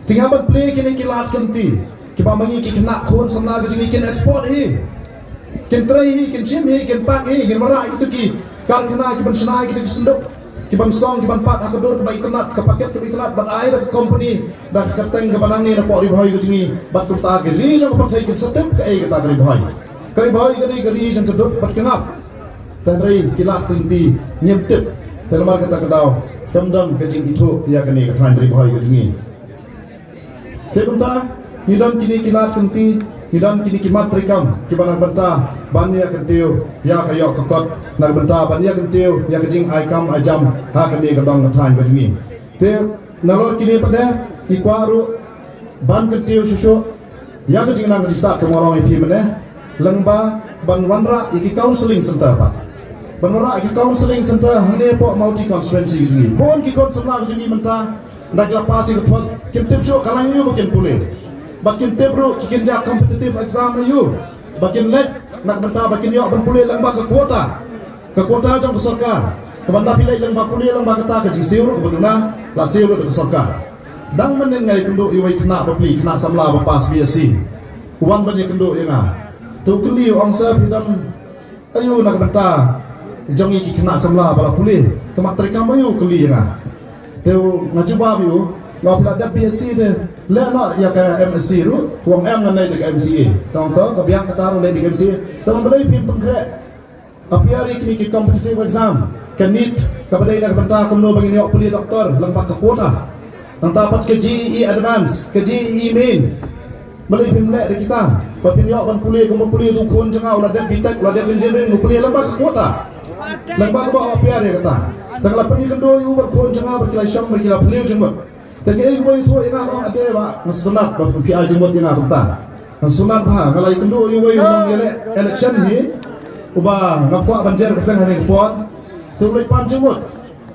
Te nga ban plie kine ki lad kynti kiba ma ngi ki khynnah khun samla ka jong ngi kin export hi. Kin trei hi, kin shim hi, kin pack hi, kin wanrah ïa kito ki karkhana ki ban shna ïa kito ki synduk, ki ban song, ki ban pack ha ka dur kaba itynnat, ka packet kaba itynnat, bad ai da ka company, da ka kyrteng kaba nangne napoh Ri Bhoi ka jong ngi, bad kumta ki ri jong ka pyrthei kin sa tip kaei kata ka Ri Bhoi. Ka Ri Bhoi ka dei ka ri jong ka dud bad ka ngap. Te hynrei ki lad kynti ngim tip. Te namar kata ka daw kam don ka jingithuh ïa kane ka thaiñ Ri Bhoi ka jong ngi. Te kumta ngi don kine ki lad kynti, ngi don kine ki mat treikam kiba na ka bynta ban ïa kyntiew ïa ka ïoh ka kot, na ka bynta ban ïa kyntiew ïa ka jingai kam ai jam ha kane ka dong ka thaiñ ka jong ngi. Te nalor kine pat de ngi kwah ruh ban kyntiew shuh shuh ïa ka jingnang ka jingstad, kumba nga ong ïa phi mynne, lyngba ban wanrah ïa ki counselling center pat. Ban wanrah ïa ki counselling center hangne hapoh Mawti constituency ka jong ngi. Bun ki khun samla ka jong ngi mynta, ynda ki la pass ïa ka twelve, kim tip shuh ka lang aïu ba kin pule. Bad kim tip ruh ki kynja competitive exam aïu ba kin leit, na ka bynta ba kin ïoh ban pule lyngba ka quota. Ka quota jong ka sorkar. Kaba ynda phi leit lyngba pule lyngba kata, ka jingsiew ruh kaba duna la siew ruh da ka sorkar. Dang mynnin nga ïakynduh ïa uwei u khynnah bapli, khynnah samla ba pass B S C. U wan ban ïakynduh ïa nga. Te u kylli, u ong, sir, phi don aïu na ka bynta jong ngi ki khynnah samla ba la pule? Ka mat treikam aïu, u kylli ïa nga. Te nga jubab ïa u, nga ong, phi la dep B S C te leh noh ïa ka M S C ruh? U ong, em, ngan leit da ka M C A. Te u ong, to ka biang kata ruh, leit da ka M C A. Te u ong, balei phim pynkhreh? Appear ïa kine ki competitive exam, ka NEET, kaba dei na ka bynta kumno ba ngin ïoh pule doctor lyngba ka quota. Nangta pat ka J E E Advance, ka J E E Main. Balei phim leh da kita? Ba phin ïoh ban pule kumba pule utu u khun jong nga, u la dep B Tech, u la dep engineering, u pule lyngba ka quota. Lyngba kaba u appear ïa kata. Te nga la pynïakynduh ïa u bad u khun jong nga bad ki la shong bad ki la pule jingmut. Te kaei kaba u ïathuh ïa nga, u ong, ade bah, nga sngewtynnat ba phi ai jingmut ïa nga kumta. Nga sngewtynnat bha, nga la ïakynduh ïa uwei u nongïaleh election hi, uba nga kwah ban jer kyrteng ha kane ka por. Te u la pan jingmut.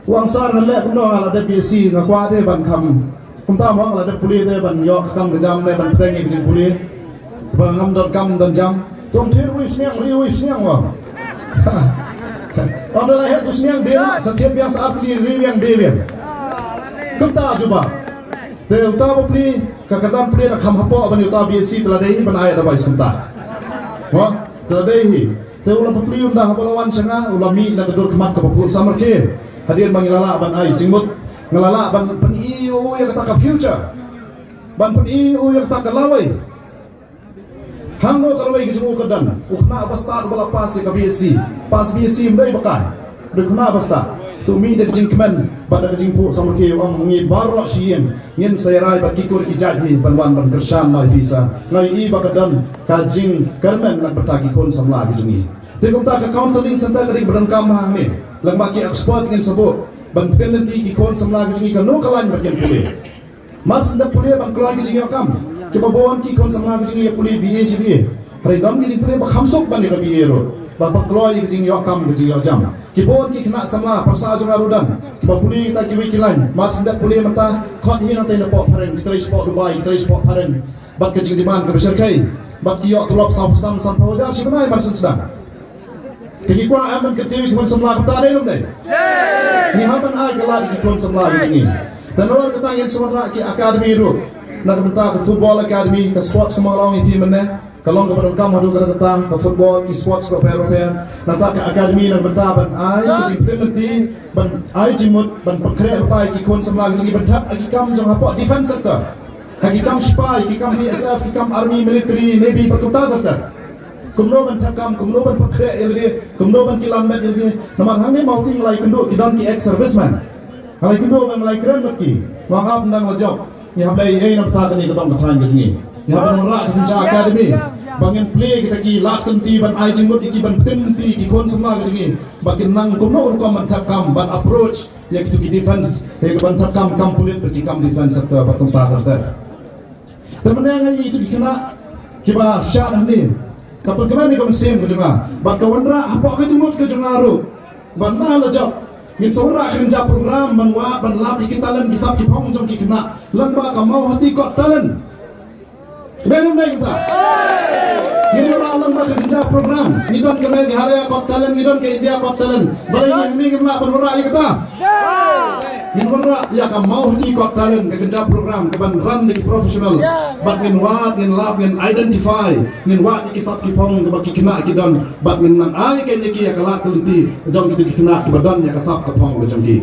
U ong, sir, ngan leh kumno, nga la dep B S C, nga kwah te ban kham, kumta mo, nga la dep pule te ban ïoh ka kam ka jam ne ban pynbeit ïa ka jingpule. Ba ngam don kam don jam. Te u ong, thied uwei u sniang, rieh uwei u sniang, u ong. Ynda la heh u sniang, dei sa thied biang sa ar tylli, rieh biang, dei biang. Kumta jubab. Te uta u bapli, ka kyrdan pule da kham hapoh ban ïa uta B S C, te la dei hi ban ai advice kumta. Mo, te la dei hi. Te u la bapli, ynda haba la wan sha nga, u la mih na ka dur khmat kaba pud samrkhie. Hadien ba ngi la lah ban ai jingmut, nga la lah ban pyni ïa u ïa kata ka future. Ban pyni ïa u ïa kata ka lawei. Hangno ka lawei ka jong u ka don, u khynnah uba stad uba la pass ïa ka B S C, pass B S C ym dei ba kai. Dei u khynnah uba stad. To mih da ka jingkmen bad da ka jingphuh samrkhie, u ong ngi baroh shi ïing ngin sa ïarai bad ki kur ki jait hi ban wan ban kyrshan noh ïa phi sa. Nga ïohi ba ka don ka jingkyrmen na ka bynta ki khun samla ki jong ngi. Te kumta ka counselling centre ka dei ba donkam hangne. Lem bad ki expert ngin sa buh ban pynlynti ki khun samla ki jong ngi kano ka lain ba kin pule. Mar shu dep pule ban kloi ki jingïoh kam. Kiba bun ki khun samla ki jong ngi ïa pule B A shi B A. Hynrei don ki jingpule ba kham suk ban ïa ka B A ruh. Ba, ba kloi ki jingïoh kam ki jingïoh jam. Ki bun ki khynnah samla pyrsa jong nga ruh don. Kiba pule kita kiwei ki lain. Mar shu dep pule mynta khot hi nangtai napoh phareng, ki trei shapoh Dubai, ki trei shapoh phareng. Bad ka jingdemand kaba shyrkhei. Bad ki ïoh tulop saw phew san, sanphew hajar shi bnai mar shu sdang. Te ngi kwah em ban kyntiew ïa ki khun samla kumta ne ym dei? Ngi hap ban ai ka lad ïa ki khun samla ki jong ngi. Te nalor kata ngin sa wanrah ki academy ruh. Na ka bynta ka football academy, ka sports kumba nga la ong ïa phi mynne. Ka long kaba donkam haduh katta katta, ka football, ki sports kiba pher bapher. Nangta ka academy na ka bynta ban ai ka jingpynlynti, ban ai jingmut, ban pynkhreh bha ïa ki khun samla ki jong ngi ban thep ha ki kam jong hapoh defense sector. Ha ki kam sipai, ki kam B S F, ki kam army, military, navy, bad kumta ter ter. Kumno ban thep kam, kumno ban pynkhreh ïa lade, kumno ban kilan met ïa lade. Namar hangne Mawti ngi la ïakynduh ki don ki ex servicemen. Ngi la ïakynduh ngi la ïakren bad ki. Ngi ap nang la jop. Ngi hap leh ei ei na bynta kane ka dong ka thaiñ ka jong ngi. Ngi hap ban wanrah ka kynja academy. Ba ngin plie kita ki lad ka lynti ban ai jingmut ïa ki ban pynlynti ki khun samla ka jong ngi. Ba kin nang kumno rukom ban thep kam ban approach ïa kitu ki defense, ïa ki ban thep kam, kam pulit bad ki kam defense sector bad kumta ter ter. Te mynne nga ïohi ïa kitu ki khynnah kiba shad hangne. Ka pynkmen ïa ka mynsiem ka jong nga bad ka wanrah hapoh ka jingmut ka jong nga ruh ban na la jop ngin sa wanrah ka kynja program ban wad ban lap ïa ki talent ki sap ki phong jong ki khynnah lyngba ka Mawhati Got Talent. Dei ne ym dei kata? Ngin wanrah lyngba ka kynja program. Ngi don kane ka Meghalaya Got Talent, ngi don ka India Got Talent. Balei ngi hangne ngim lah ban wanrah ïa kata? Ngin wanrah ïa ka Mawhati Got Talent, ka kynja program kaban run da ki professionals. Bad ngin wad, ngin lap, ngin identify, ngin wad ïa ki sap ki phong kaba ki khynnah ki don. Bad ngin nang ai kein ïa ki ïa ka lad ka lynti jong kitu ki khynnah kiba don ïa ka sap ka phong ka jong ki.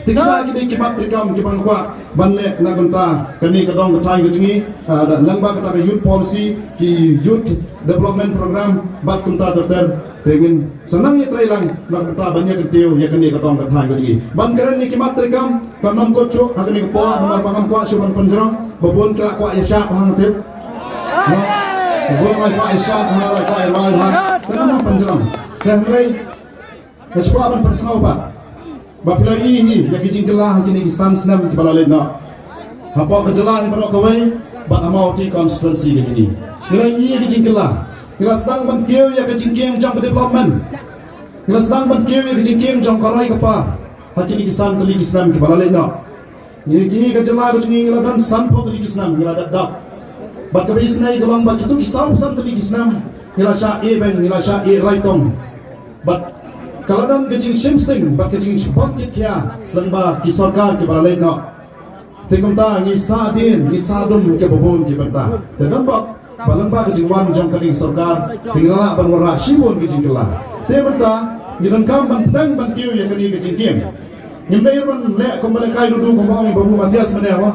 Te kita ki dei ki mat treikam kiba nga kwah ban leh na ka bynta kane ka dong ka thaiñ ka jong ngi, ah, da lyngba kata ka youth policy, ki youth development program bad kumta ter ter. Te ngin sa nang ïatrei lang na ka bynta ban ïa kyntiew ïa kane ka dong ka thaiñ ka jong ngi. Ban kren ïa ki mat treikam kam nym kut shuh ha kane ka por, namar ba ngam kwah shuh ban pynjrong, ba bun ki la kwah ïa shad ha nga tip. Ba bun la kwah ïa shad ha, la kwah ïa rwai ha. Te ngam pynjrong. Te hynrei nga shu kwah ban pynsngew pat ba phi la ïohi hi ïa ki jingkylla ha kine ki san snem kiba la leit noh. Hapoh ka jylla hi baroh kawei bad ha Mawhati constituency ka jong ngi, ngi la ïohi ïa ki jingkylla. Ngi la sdang ban kiew ïa ka jingkieng jong ka development. Ngi la sdang ban kiew ïa ka jingkieng jong ka rai ka par ha kine ki san tylli ki snem kiba la leit noh. Ngi, ngi ka jylla ka jong ngi ngi la don sanphew tylli ki snem ngi la dep dap. Bad kaba isynei ka long ba kitu ki saw phew san tylli ki snem ngi la shah ïeh beiñ, ngi la shah ïeh raitong. Bad ka la don ka jingshim sting bad ka jingshitom kit khia lyngba ki sorkar kiba la leit noh. Te kumta ngi sah dien, ngi sah dum kiba bun ki bynta. Te don bok ba lyngba ka jingwan jong kane ka sorkar te ngi la lah ban wanrah shibun ka jingkylla. Te mynta ngi donkam ban pdiang ban kiew ïa kane ka jingkieng. Ngim dei ban leh kum ban leh kai rudu kum ba ong i Babu Mathias mynne, wa.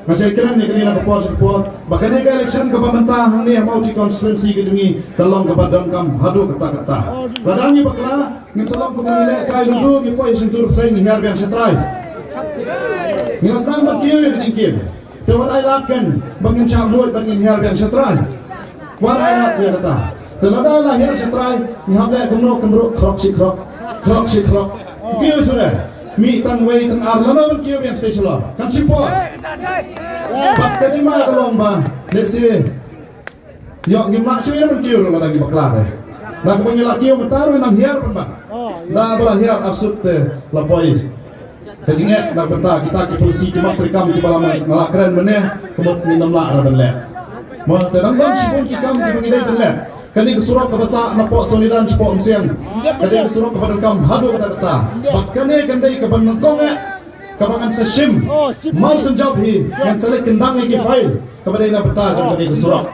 Nga sa kren ïa kane na ka por sha ka por ba kane ka election kaba mynta hangne ha Mawhati constituency ka jong ngi ka long kaba donkam haduh katta katta. Lada ngi bakla ngin sa long kum ngi leh kai rudu, ngi poi shyntur bseiñ ngi hiar biang sha trai. Ngi la sdang ban kiew ïa ka jingkieng. Te wat ai lad kein ba ngin shah mut ba ngin hiar biang sha trai. Wat ai lad ïa kata. Te lada la hiar sha trai ngi hap leh kumno kumruh, khrok shi khrok, khrok shi khrok. Kiew shuh re. Mih tang wei tang ar, lano ban kiew biang sha trai shalor? Kan shipor. Bad ka jingma ka long ba lehse ïoh ngim lah shuh ïa ban kiew ruh lada ngi bakla re. Na kaba ngi la kiew mynta ruh nang hiar pynban. Da ba la hiar arsut te la poi. Ka jingeh na ka bynta kita ki polisi, ki mat treikam kiba la, nga la kren mynne, ka mut ngin ym lah re ban leh. Mo, te dang don shibun ki kam kiba ngi dei ban leh. Kane ka surok kaba sah napoh Sonidan shapoh Umsiang ka dei ka surok kaba donkam haduh katta katta. Bad kane kan dei kaba nyngkong eh kaba ngan sa shim. Mar shu jop hi ngan sa leit kyndang ïa ki file kaba dei na bynta jong kane ka surok.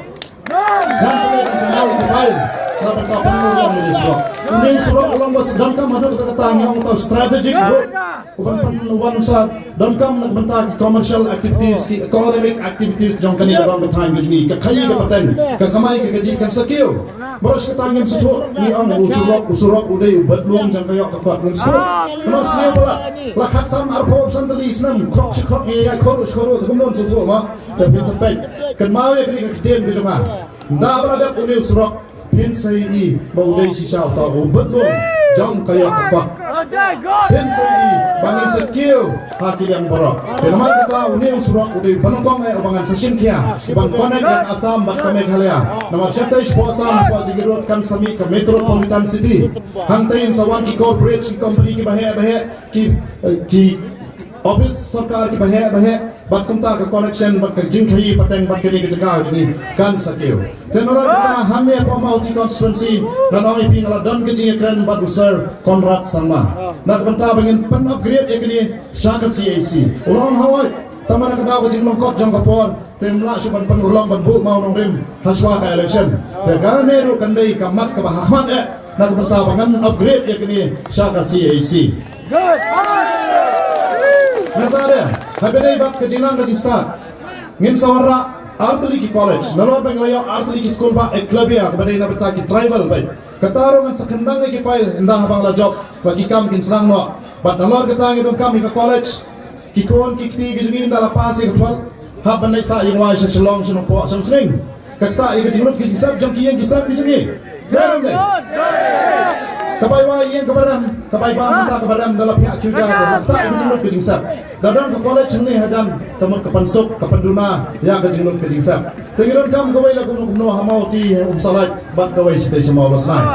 Ngan sa leit kyndang ïa ki file. Ka bynta pynurlong ïa une u surok. Une u surok u long ba sa donkam haduh katta katta, ngi ong uta u strategic road. U ban pyn, u ban sa donkam na ka bynta ki commercial activities, ki economic activities jong kane ka dong ka thaiñ ka jong ngi, ka khaii ka pateng, ka kamai ka kajih kan sa kiew. Baroh shi katta ngim sngewthuh, ngi ong u surok, u surok u dei u bad lum jong ka ïoh ka kot, ngim sngewthuh. Namar sngewbha la khatsan arphew san tylli snem, khrok shi khrok ngi ïaid khyndiat shi khyndiat, te kumno sngewthuh ma. Te phin sa peit, kynmaw ïa kane ka ktien ka jong nga. Ynda ba la dep une u surok, phin sa ïohi ba u dei shisha uta u bad lum jong ka ïoh ka kot. Phin sa ïohi ba ngin sa kiew ha ki liang baroh. Te namar kata une u surok u dei ba nyngkong eh uba ngan sa shim khia, ban connect ïa ka Assam bad ka Meghalaya. Namar shatei shapoh Assam, hapoh Jagiroad kan sa mih ka metropolitan city. Hangtei sa wan ki corporate, ki company kiba heh ba heh, ki, eh, ki office sorkar kiba heh ba heh. Bad kumta ka connection bad ka jingkhaii pateng bad kane ka jaka jong ngi kan sa kiew. Te nalor kata hangne hapoh Mawhati constituency, ngan ong ïa phi nga la don ka jingïakren bad u Sir Conrad Sangma na ka bynta ba ngin pyn upgrade ïa kane sha ka C A C. U la ong hooid, tangba na ka daw ka jinglong kot jong ka por, te ym lah shuh ban pynurlong ban buh mawnongrim hashwa ka election. Te kane ruh kan dei ka mat kaba hakhmat eh na ka bynta ba ngan upgrade ïa kane sha ka C A C. Nangta de, haba dei bad ka jingnang ka jingstad, ngin sa wanrah artylli ki college. Nalor ba ngi la ïoh artylli ki skul ba Eklavya kaba dei na bynta ki tribal bad kata ruh ngan sa kyndang ïa ki file ynda haba nga la jop ba ki kam kin sdang noh. Bad nalor kata ngi donkam ïa ka college, ki khun ki kti ki jong ngi ynda la pass ïa ka twelve, hap ban leit sah ïing wai sha Shillong, sha Nongpoh, sha Umsning. Ka ktah ïa ka jinglut ka jingsep jong ki ïing ki sem ki jong ngi. Ka bai wai ïing kaba rem, ka bai bam mynta kaba rem, da la phiah kiew ja ka ktah ïa ka jinglut ka jingsep. Da don ka college hangne hajan, ka mut ka pynsuk, ka pynduna ïa ka jinglut ka jingsep. Te ngi donkam kawei la kumno kumno ha Mawhati, Umsalaij bad kawei shatei sha Mawlasnai.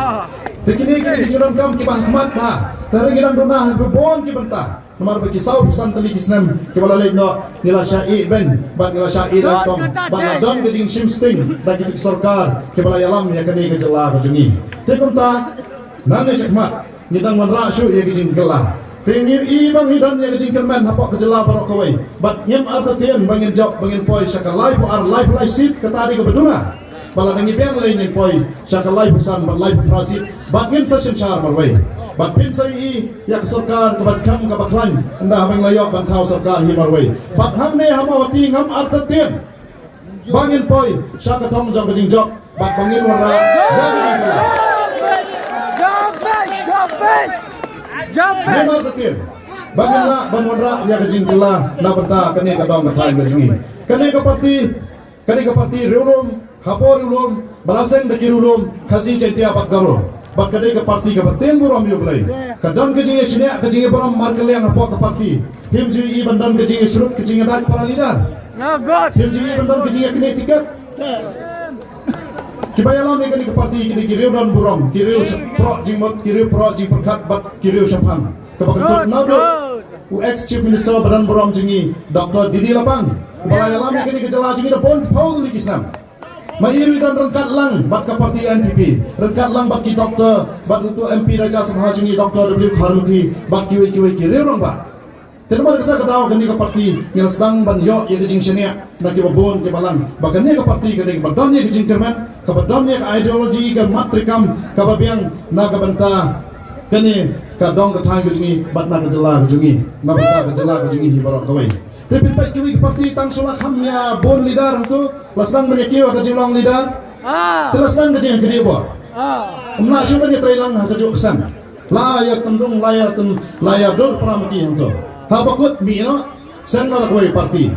Te kine kine ki jingdonkam kiba hakhmat bha. Te ngi dang duna ha kiba bun ki bynta. Namar ba ki saw phew san tylli ki snem kiba la leit noh, ngi la shah ïeh beiñ bad ngi la shah ïeh raitong bad la don ka jingshim sting da kito ki sorkar kiba la ïalam ïa kane ka jylla ka jong ngi. Te kumta, nangne shakhmat ngi dang wanrah shuh ïa ka jingkylla. Te ngi i ba ngi don ïa ka jingkyrmen hapoh ka jylla baroh kawei bad ngim artatien ba ngin jop ba ngin poi sha ka laiphew ar, laiphew lai seat, kata dei kaba duna. Ba lada ngi biang lei ngin poi sha ka laiphew san bad laiphew phra seat bad ngin sa synshar marwei. Bad phin sa ïohi ïa ka sorkar kaba skhem kaba khlaiñ ynda haba ngi la ïoh ban thaw sorkar hi marwei. Bad hangne ha Mawhati ngam artatien ba ngin poi sha ka thong jong ka jingjop bad ba ngin wanrah ïa ka jingkylla. Ngam artatien ba ngin lah ban wanrah ïa ka jingkylla na bynta kane ka dong ka thaiñ ka jong ngi. Kane ka party Kane ka party riewlum, hapoh riewlum, ba la seng da ki riewlum Khasi, Jaiñtia bad Garo. Bad ka dei ka party kaba tieng burom ïa U Blei. Ka don ka jingïashaniah, ka jingïaburom markylliang hapoh ka party. Phim ju ïohi ban don ka jingïashrut, ka jingïadait para leader. Phim ju ïohi ban don ka jingïaknieh tiket. Kiba ïalam ïa kane ka party ki dei ki riew don burom, ki riew proh jingmut, ki riew proh jingpyrkhat bad ki riew shemphang. Kaba kynthup naduh u ex Chief Minister ba don burom jong ngi, Doctor D D Lapang, uba la ïalam ïa kane ka jylla jong ngi da bun phew tylli ki snem. Ma i ruh i don ryngkat lang bad ka party N P P, ryngkat lang bad ki doctor, bad uto M P Rajya Sabha jong ngi, Doctor W Kharlukhi, bad kiwei kiwei ki riew rangbah. Te namar kata ka daw kane ka party ngi la sdang ban ïoh ïa ka jingshaniah na kiba bun kiba lang ba kane ka party ka dei kaba don ïa ka jingkyrmen, kaba don ïa ka ideology, ka mat treikam kaba biang na ka bynta kane ka dong ka thaiñ ka jong ngi bad na ka jylla ka jong ngi, na bynta ka jylla ka jong ngi hi baroh kawei. Te phi peit kiwei ki party tang shu la kham ïa bun leader hangto, la sdang ban ïa kiew ha ka jinglong leader. Te la sdang ka jingkyrkhu bor. Ym lah shuh ban ïatreilang ha kajuh ka seng. La ïa tynrung, la ïa tyn, la ïa dur para mati hangto. Haba kut mih noh, seng noh da kawei party.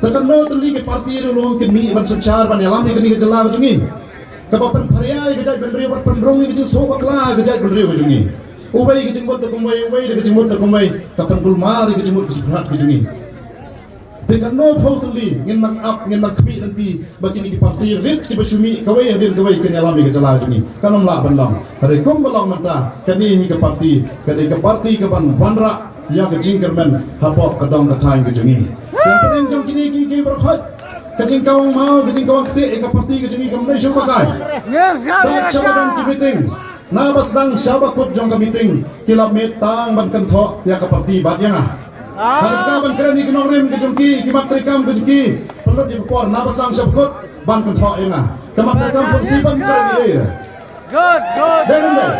Te katno tylli ki party riewlum kin mih ban synshar ban ïalam ïa kane ka jylla ka jong ngi. Kaba pynpharia ïa ka jaitbynriew bad pynrung ïa ka jingsuk bakla ïa ka jaitbynriew ka jong ngi. Uwei ka jingmut da kumwei, uwei da ka jingmut da kumwei, ka pynkulmar ïa ka jingmut ka jingpyrkhat ka jong ngi. Te katno phew tylli ngin nang ap, ngin nang khmih lynti ba kine ki party rit kiba shu mih kawei hadien kawei kin ïalam ïa ka jylla jong ngi. Kan ym lah ban long. Hynrei kumba long mynta, kane hi ka party, kane ka party kaban wanrah ïa ka jingkyrmen hapoh ka dong ka thaiñ ka jong ngi. Te hapdeng jong kine ki, ki baroh khoit, ka jingkawang maw, ka jingkawang ktieh ïa ka party ka jong ngi kam dei shuh ba kai. Kat shaba don ki meeting, naba sdang shaba kut jong ka meeting, ki la mih tang ban kynthoh ïa ka party bad ïa nga. Haba sdang ban kren ïa ki nongrim ka jong ki, ki mat treikam ka jong ki, pynlut ïa ka por naba sdang shaba kut ban kynthoh ïa nga. Ka mat treikam pynsi ban kren ïa nga. Good, good. Dei ne em dei?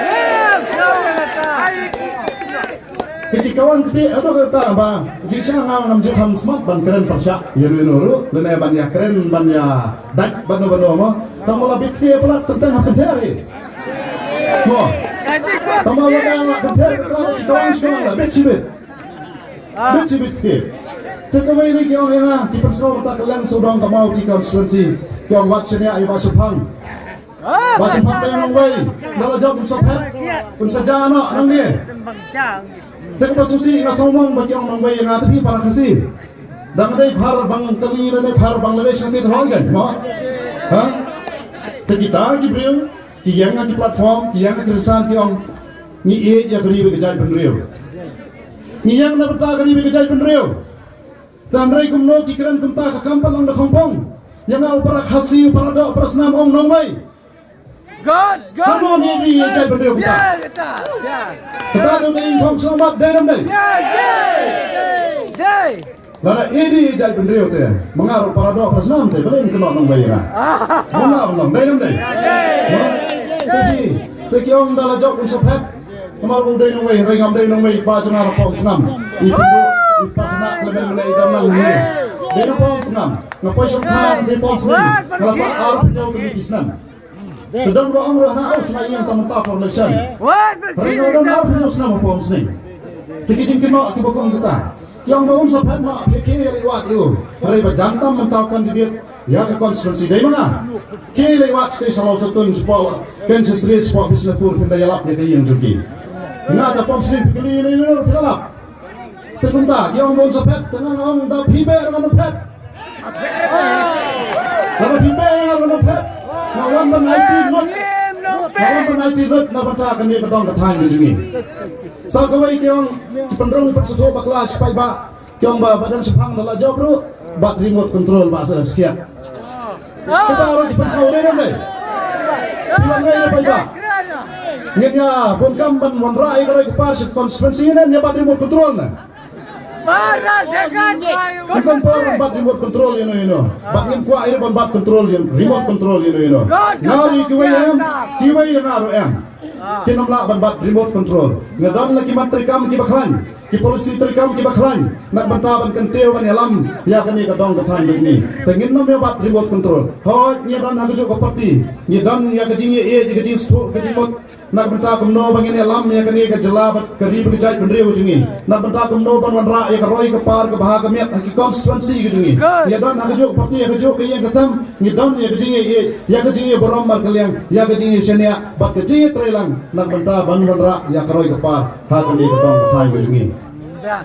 Yes, yes, yes. Ki kawang kti ado kata ba jingshisha nga ngam ju kham smat ban kren pyrshah ïa uno uno ruh lane ban ïa kren ban ïa dait ban uno uno mo. Tang ba la bit kti palat tang tang hap kynthei ri mo. Tang ba la dang la kynthei kata ki kawang shuwa la bit shibit. Bit shibit kti. Te kawei ri ki ong ïa nga ki pynsngew kata ka leng sawdong ka Mawti constituency ki ong wat shaniah ïa ba shaphang. Ba shu pat dei nongwei na la jop un sa phet un sa ja noh nangne. Te kaba sngewsih nga sngewmong ba ki ong nongwei ïa nga te phi para Khasi. Dang dei khar bang kali ne khar Bangladesh ngi te thong kan mo. Ha? Te kita ki briew ki ïeng ha ki platform ki ïeng ha ki rynsan ki ong ngi ïeit ïa ka ri bad ka jaitbynriew. Ngi ïeng na bynta ka ri bad ka jaitbynriew. Tang hynrei kumno ki kren kumta ka kam pat long da khongpong. Ïa nga u para Khasi u para doh u para snam ong nongwei. God, God. Tang ngi ri ïa jaitbynriew kumta. Kata tu dei khong selamat dei nam dei. Lada iri jaitbynriew te ma nga ruh para doh para snam te balei kynnoh nongwei ïa nga. Ma nga ruh nongwei nam dei. Te ki te ki ong da la jop un sa phet. Namar u dei nongwei hynrei ngam dei nongwei ba jong nga ruh pom tngam. I pynduh i pakhna khlem lei dang nang ngi. Dei ruh pom tngam. Nga poi shong khan te pom snem. Nga la sah arphew hynñiew tylli ki snem. Te don ba ong ruh na aus na ïeng tam mynta for election. Hynrei nga don arphew hynñiew snem pom snem. Te ki jingkynnoh kiba ong kata. Ki ong ba un sa phet ma phi ki lei wat ïa u. Hynrei ba jan tam mynta u candidate ïa ka constituency dei ma nga. Ki lei wat sdei sa law sa tun shapoh Ken Sastri shapoh Bishnapur phin da ïalap ïa ka ïing jong ki. Nga ta pom sdei phi ki lei lei lei phi la lap. Te kumta ki ong ba un sa phet te nga nga ong da phi beh ruh ngan phet. Lada phi beh nga ruh ngan phet. Nga wan ban aiti lut. Nga wan ban aiti lut na bynta kane ka dong ka thaiñ ka jong ngi. Sa kawei ki ong ki pynrung pat shathuh bakla shi paidbah. Ki ong ba ba dang shaphang da la jop ruh bad remote control ba sa dang skhiat. Kita ruh ki pynsngew dei ne em dei. Ki ong ngai ne paidbah. Ngin ïa bun kam ban wanrah ïa ka roi ka par sha constituency ne ïa bad remote control ne. Ngin kam por ban bat remote control ïa no ïa no. Bad ngim kwah ïa ban bat control ïa remote control ïa no ïa no. Nga ri kiwei em, kiwei ïa nga ruh em. Kin ym lah ban bat remote control. Nga don la ki mat treikam kiba khlaiñ, ki policy treikam kiba khlaiñ. Na bynta ban kyntiew ban ïalam ïa kane ka dong ka thaiñ ba kine. Te ngin ym ïa bat remote control. Hooid ngi don ha kajuh ka party. Ngi don ïa ka jingïeit ïa ka jingsngewthuh ka jingmut. Na ka bynta kumno ba ngin ïalam ïa kane ka jylla bad ka ri bad ka jaitbynriew jong ngi. Na ka bynta kumno ban wanrah ïa ka roi ka par ka bha ka miat ha ki constituency ka jong ngi. Ngi don ha kajuh ka party ha kajuh ka ïing ka sem ngi don ïa ka jingïeit ïa ka jingïaburom markylliang ïa ka jingïashaniah bad ka jingïatreilang na ka bynta ban wanrah ïa ka roi ka par ha kane ka dong ka thaiñ ka jong ngi.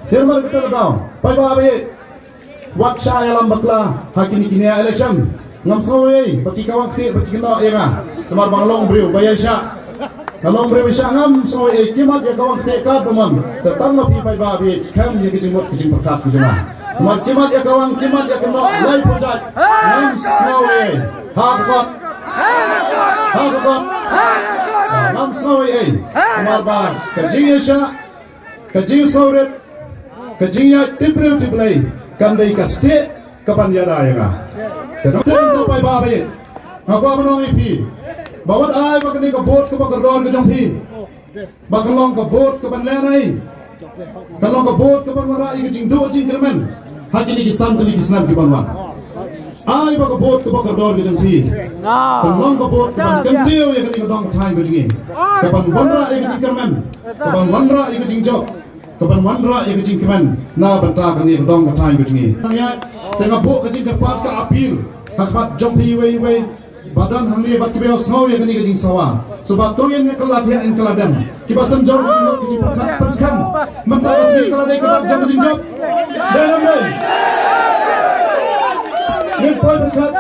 Te namar kata ka daw paidbah ba ïeit. Wat shah ïalam bakla ha kine kine election. Ngam sngew ei ba ki kawang kti ba ki kynnoh ïa nga. Namar ba nga long briew ba ïaishah. Nga long briew ba ïaishah ngam sngew ei ki mat ïa kawang kti ka ba mon. Te tang ma phi paidbah ba ïeit skhem ïa ki jingmut ki jingpyrkhat ki jong nga. Namar ki mat ïa kawang ki mat ïa kynnoh lai pyrjat. Ngam sngew ei. Ha ka kot. Ha ka kot. Ngam sngew ei. Namar ba ka jingïaishah ka jingsngewrit ka jingïaid tip briew tip Blei kan dei ka stieh ka ban ïada ïa nga. Ka dang tip paidbah ba ïeit nga kwah ban ong ïa phi ba wat ai ba kane ka vote kaba kordor ka jong phi ba kan long ka vote ka ban lehnoh kan long ka vote ka ban wanrah ïa ka jingduh jingkyrmen ha kine ki san tylli ki snem ki ban wan. Ai ba ka vote kaba kordor ka jong phi kan long ka vote ka ban kyntiew ïa kane ka dong ka thaiñ ka jong ngi ka ban wanrah ïa ka jingkyrmen ka ban wanrah ïa ka jingjop ka ban wanrah ïa ka jingkmen na bynta kane ka dong ka thaiñ ka jong ngi. Te nga buh ka jingkyrpad ka appeal ha khmat jong phi iwei iwei ba don hangne bad kiba ïohsngew ïa kane ka jingsawa. Shu ba to ngin kylla thiah ngin kylla dem kiba sem jor ka jingmut ka jingpyrkhat pynskhem. Mynta ka sngi ka la dei ka dak jong ka jingjop. Dei ne em dei? Ngin poi pyrkhat.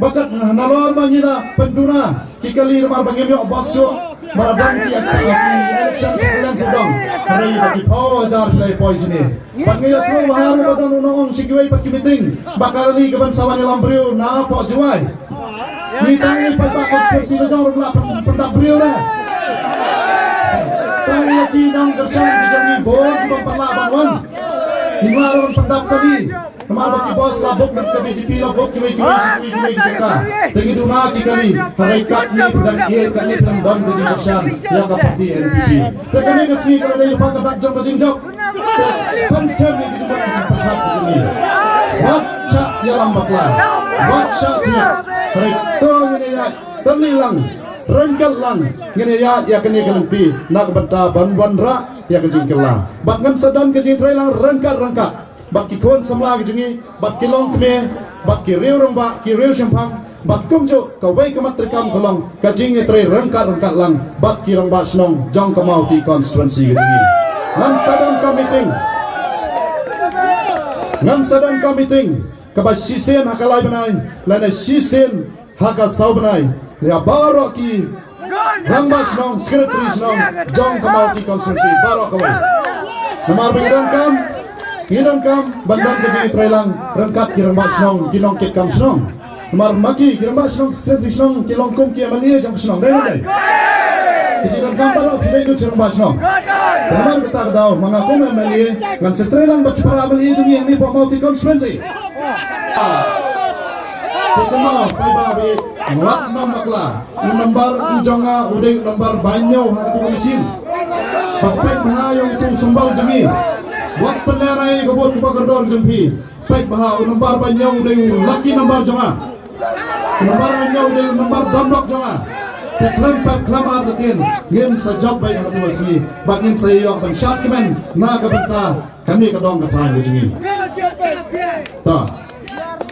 Ba kat nalor ba ngi la pynduna ki kali namar ba ngim ïoh bos shuh. Ba la dang ki election election sdang. Hynrei ba ki phew hajar ki la poi shane. Ba ngi ïohsngew ba haru ba don u nongong sha kiwei pat ki meeting ba ka rally ka ban sa wan ïalam briew na poh Jowai. Ngi tang ngi pat ba constituency ba jong ruh la pyn- pyndap briew na. Tang ngi ki nongkyrshan ki jong ngi bun ki ban pynlah ban wan. Ngi ma ruh ban pyndap kali. Namar ba ki boss la buh na ka B J P, la buh kiwei kiwei kiwei kiwei ki jaka. Te ngi duna ki kali, hynrei katne phi dang ïeit, katne phi dang don ka jingkyrshan ïa ka party N P P. Te kane ka sngi ka la dei lypa ka dak jong ka jingjop. Te pynskhem ïa ki jingmut ki jingpyrkhat ki jong ngi. Wat shah ïalam bakla, wat shah thiah. Hynrei to ngin ïa ïaid tylli lang, ryngkat lang, ngin ïa ïaid ïa kane ka lynti na ka bynta ban wanrah ïa ka jingkylla. Bad ngan sa don ka jingtrei lang ryngkat ryngkat bad ki khun samla ki jong ngi, bad ki longkmie, bad ki riew rangbah, ki riew shemphang, bad kumjuh kawei ka mat treikam ka long ka jingïatrei ryngkat ryngkat lang bad ki rangbah shnong jong ka Mawhati constituency ka jong ngi. Ngan sa don ka meeting, ngan sa don ka meeting kaba shisien ha ka lai bnai lane shisien ha ka saw bnai ïa baroh ki rangbah shnong, secretary shnong jong ka Mawhati constituency baroh kawei. Namar ba ngi donkam, ngi donkam ban don ka jingïatreilang ryngkat ki rangbah shnong, ki nongkitkam shnong. Namar ma ki, ki rangbah shnong, secretary shnong ki long kum ki M L A jong ka shnong, dei ne em dei? Ki jingdonkam baroh ki dei lut sha rangbah shnong. Te namar kata ka daw ma nga kum M L A ngan sa treilang bad ki para M L A jong ngi hangne hapoh Mawhati constituency. Te kumno, paidbah, wat nym bakla. U nombar u jong nga u dei u nombar ba hynñiew ha katu ka machine. Bad paidbah ïa utu u symbol jong ngi. Wat pynlehraei ka vote kaba kordor jong phi. Paidbah, u nombar ba hynñiew u dei u lucky number jong nga. U nombar ba hynñiew u dei u nombar donbok jong nga. Te khlem pat khlem artatien ngin sa jop beit ha katu ka sngi bad ngin sa ïoh ban shad kmen na ka bynta kane ka dong ka thaiñ ka jong ngi. Ta.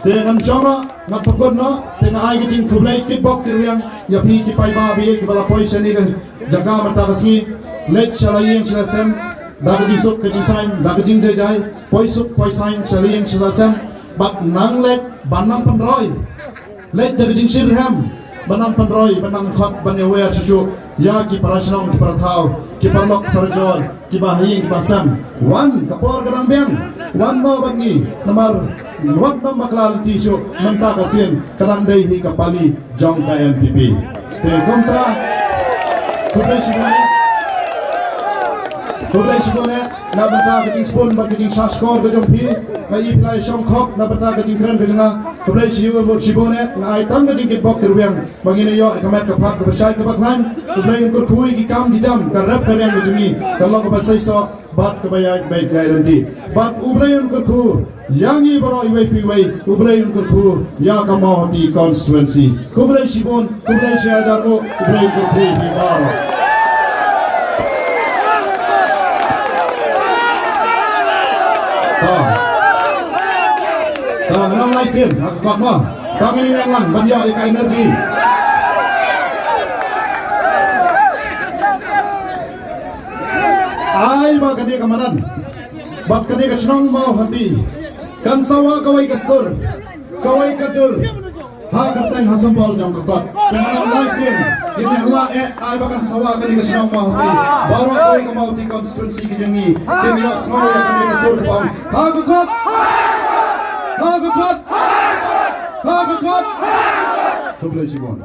Te ngan shong noh, ngan pynkut noh, te nga ai ka jingkhublei kitbok kitrwiang ïa phi ki paidbah ba ïeit kiba la poi shane ka jaka mynta ka sngi. Leit sha la ïing sha la sem da ka jingsuk ka jingsaiñ, da ka jingjai jai, poi suk poi saiñ sha la ïing sha la sem. Bad nang leit ban nang pynroi. Leit da ka jingshitrhem ban nang pynroi, ban nang khot, ban ïawer shuh shuh ïa ki para shnong, ki para thaw, ki paralok, ki parajor, kiba ha ïing kiba sem. Wan, ka por ka dang biang. Wan mo bad ngi, namar wat nym bakla lynti shuh, mynta ka sien ka dang dei hi ka pali jong ka N P P. Te kumta, khublei shibun eh. Khublei shibun eh na bynta ka jingsbun bad ka jingshahshkor ka jong phi. Nga i phi la shong khop na bynta ka jingkren ka jong nga. Khublei shibun, shibun eh. Nga ai tang ka jingkitbok kitrwiang ba ngin ïoh ïa ka met ka phad kaba shai kaba khlaiñ. U Blei un kyrkhu ïa ki kam ki jam, ka rep ka riang ka jong ngi ka long kaba seisoh bad kaba ïaid beit ïaid ryntih. Bad U Blei un kyrkhu ïa ngi baroh iwei pa iwei. U Blei un kyrkhu ïa ka Mawhati constituency. Khublei shibun, khublei shihajar nguh, U Blei un kyrkhu ïa phi baroh. Ta. Ta, ngin ym lai sien ha ka kot mo. Tang ïa ngi ïa ngan ban ïoh ïa ka energy. Ai ba kane ka madan bad kane ka shnong Mawhati kan sa wah kawei ka sur, kawei ka dur ha ka kyrteng ha symbol jong ka kot. Te ngan ym lai sien, ïa ngi la eh, ai ba kan sa wah kane ka shnong Mawhati. Baroh kawei ka Mawhati constituency ka jong ngi kin ïohsngew ïa kane ka sur kaba ong ha ka kot. Ha ka kot. Ha ka kot. Khublei shibun.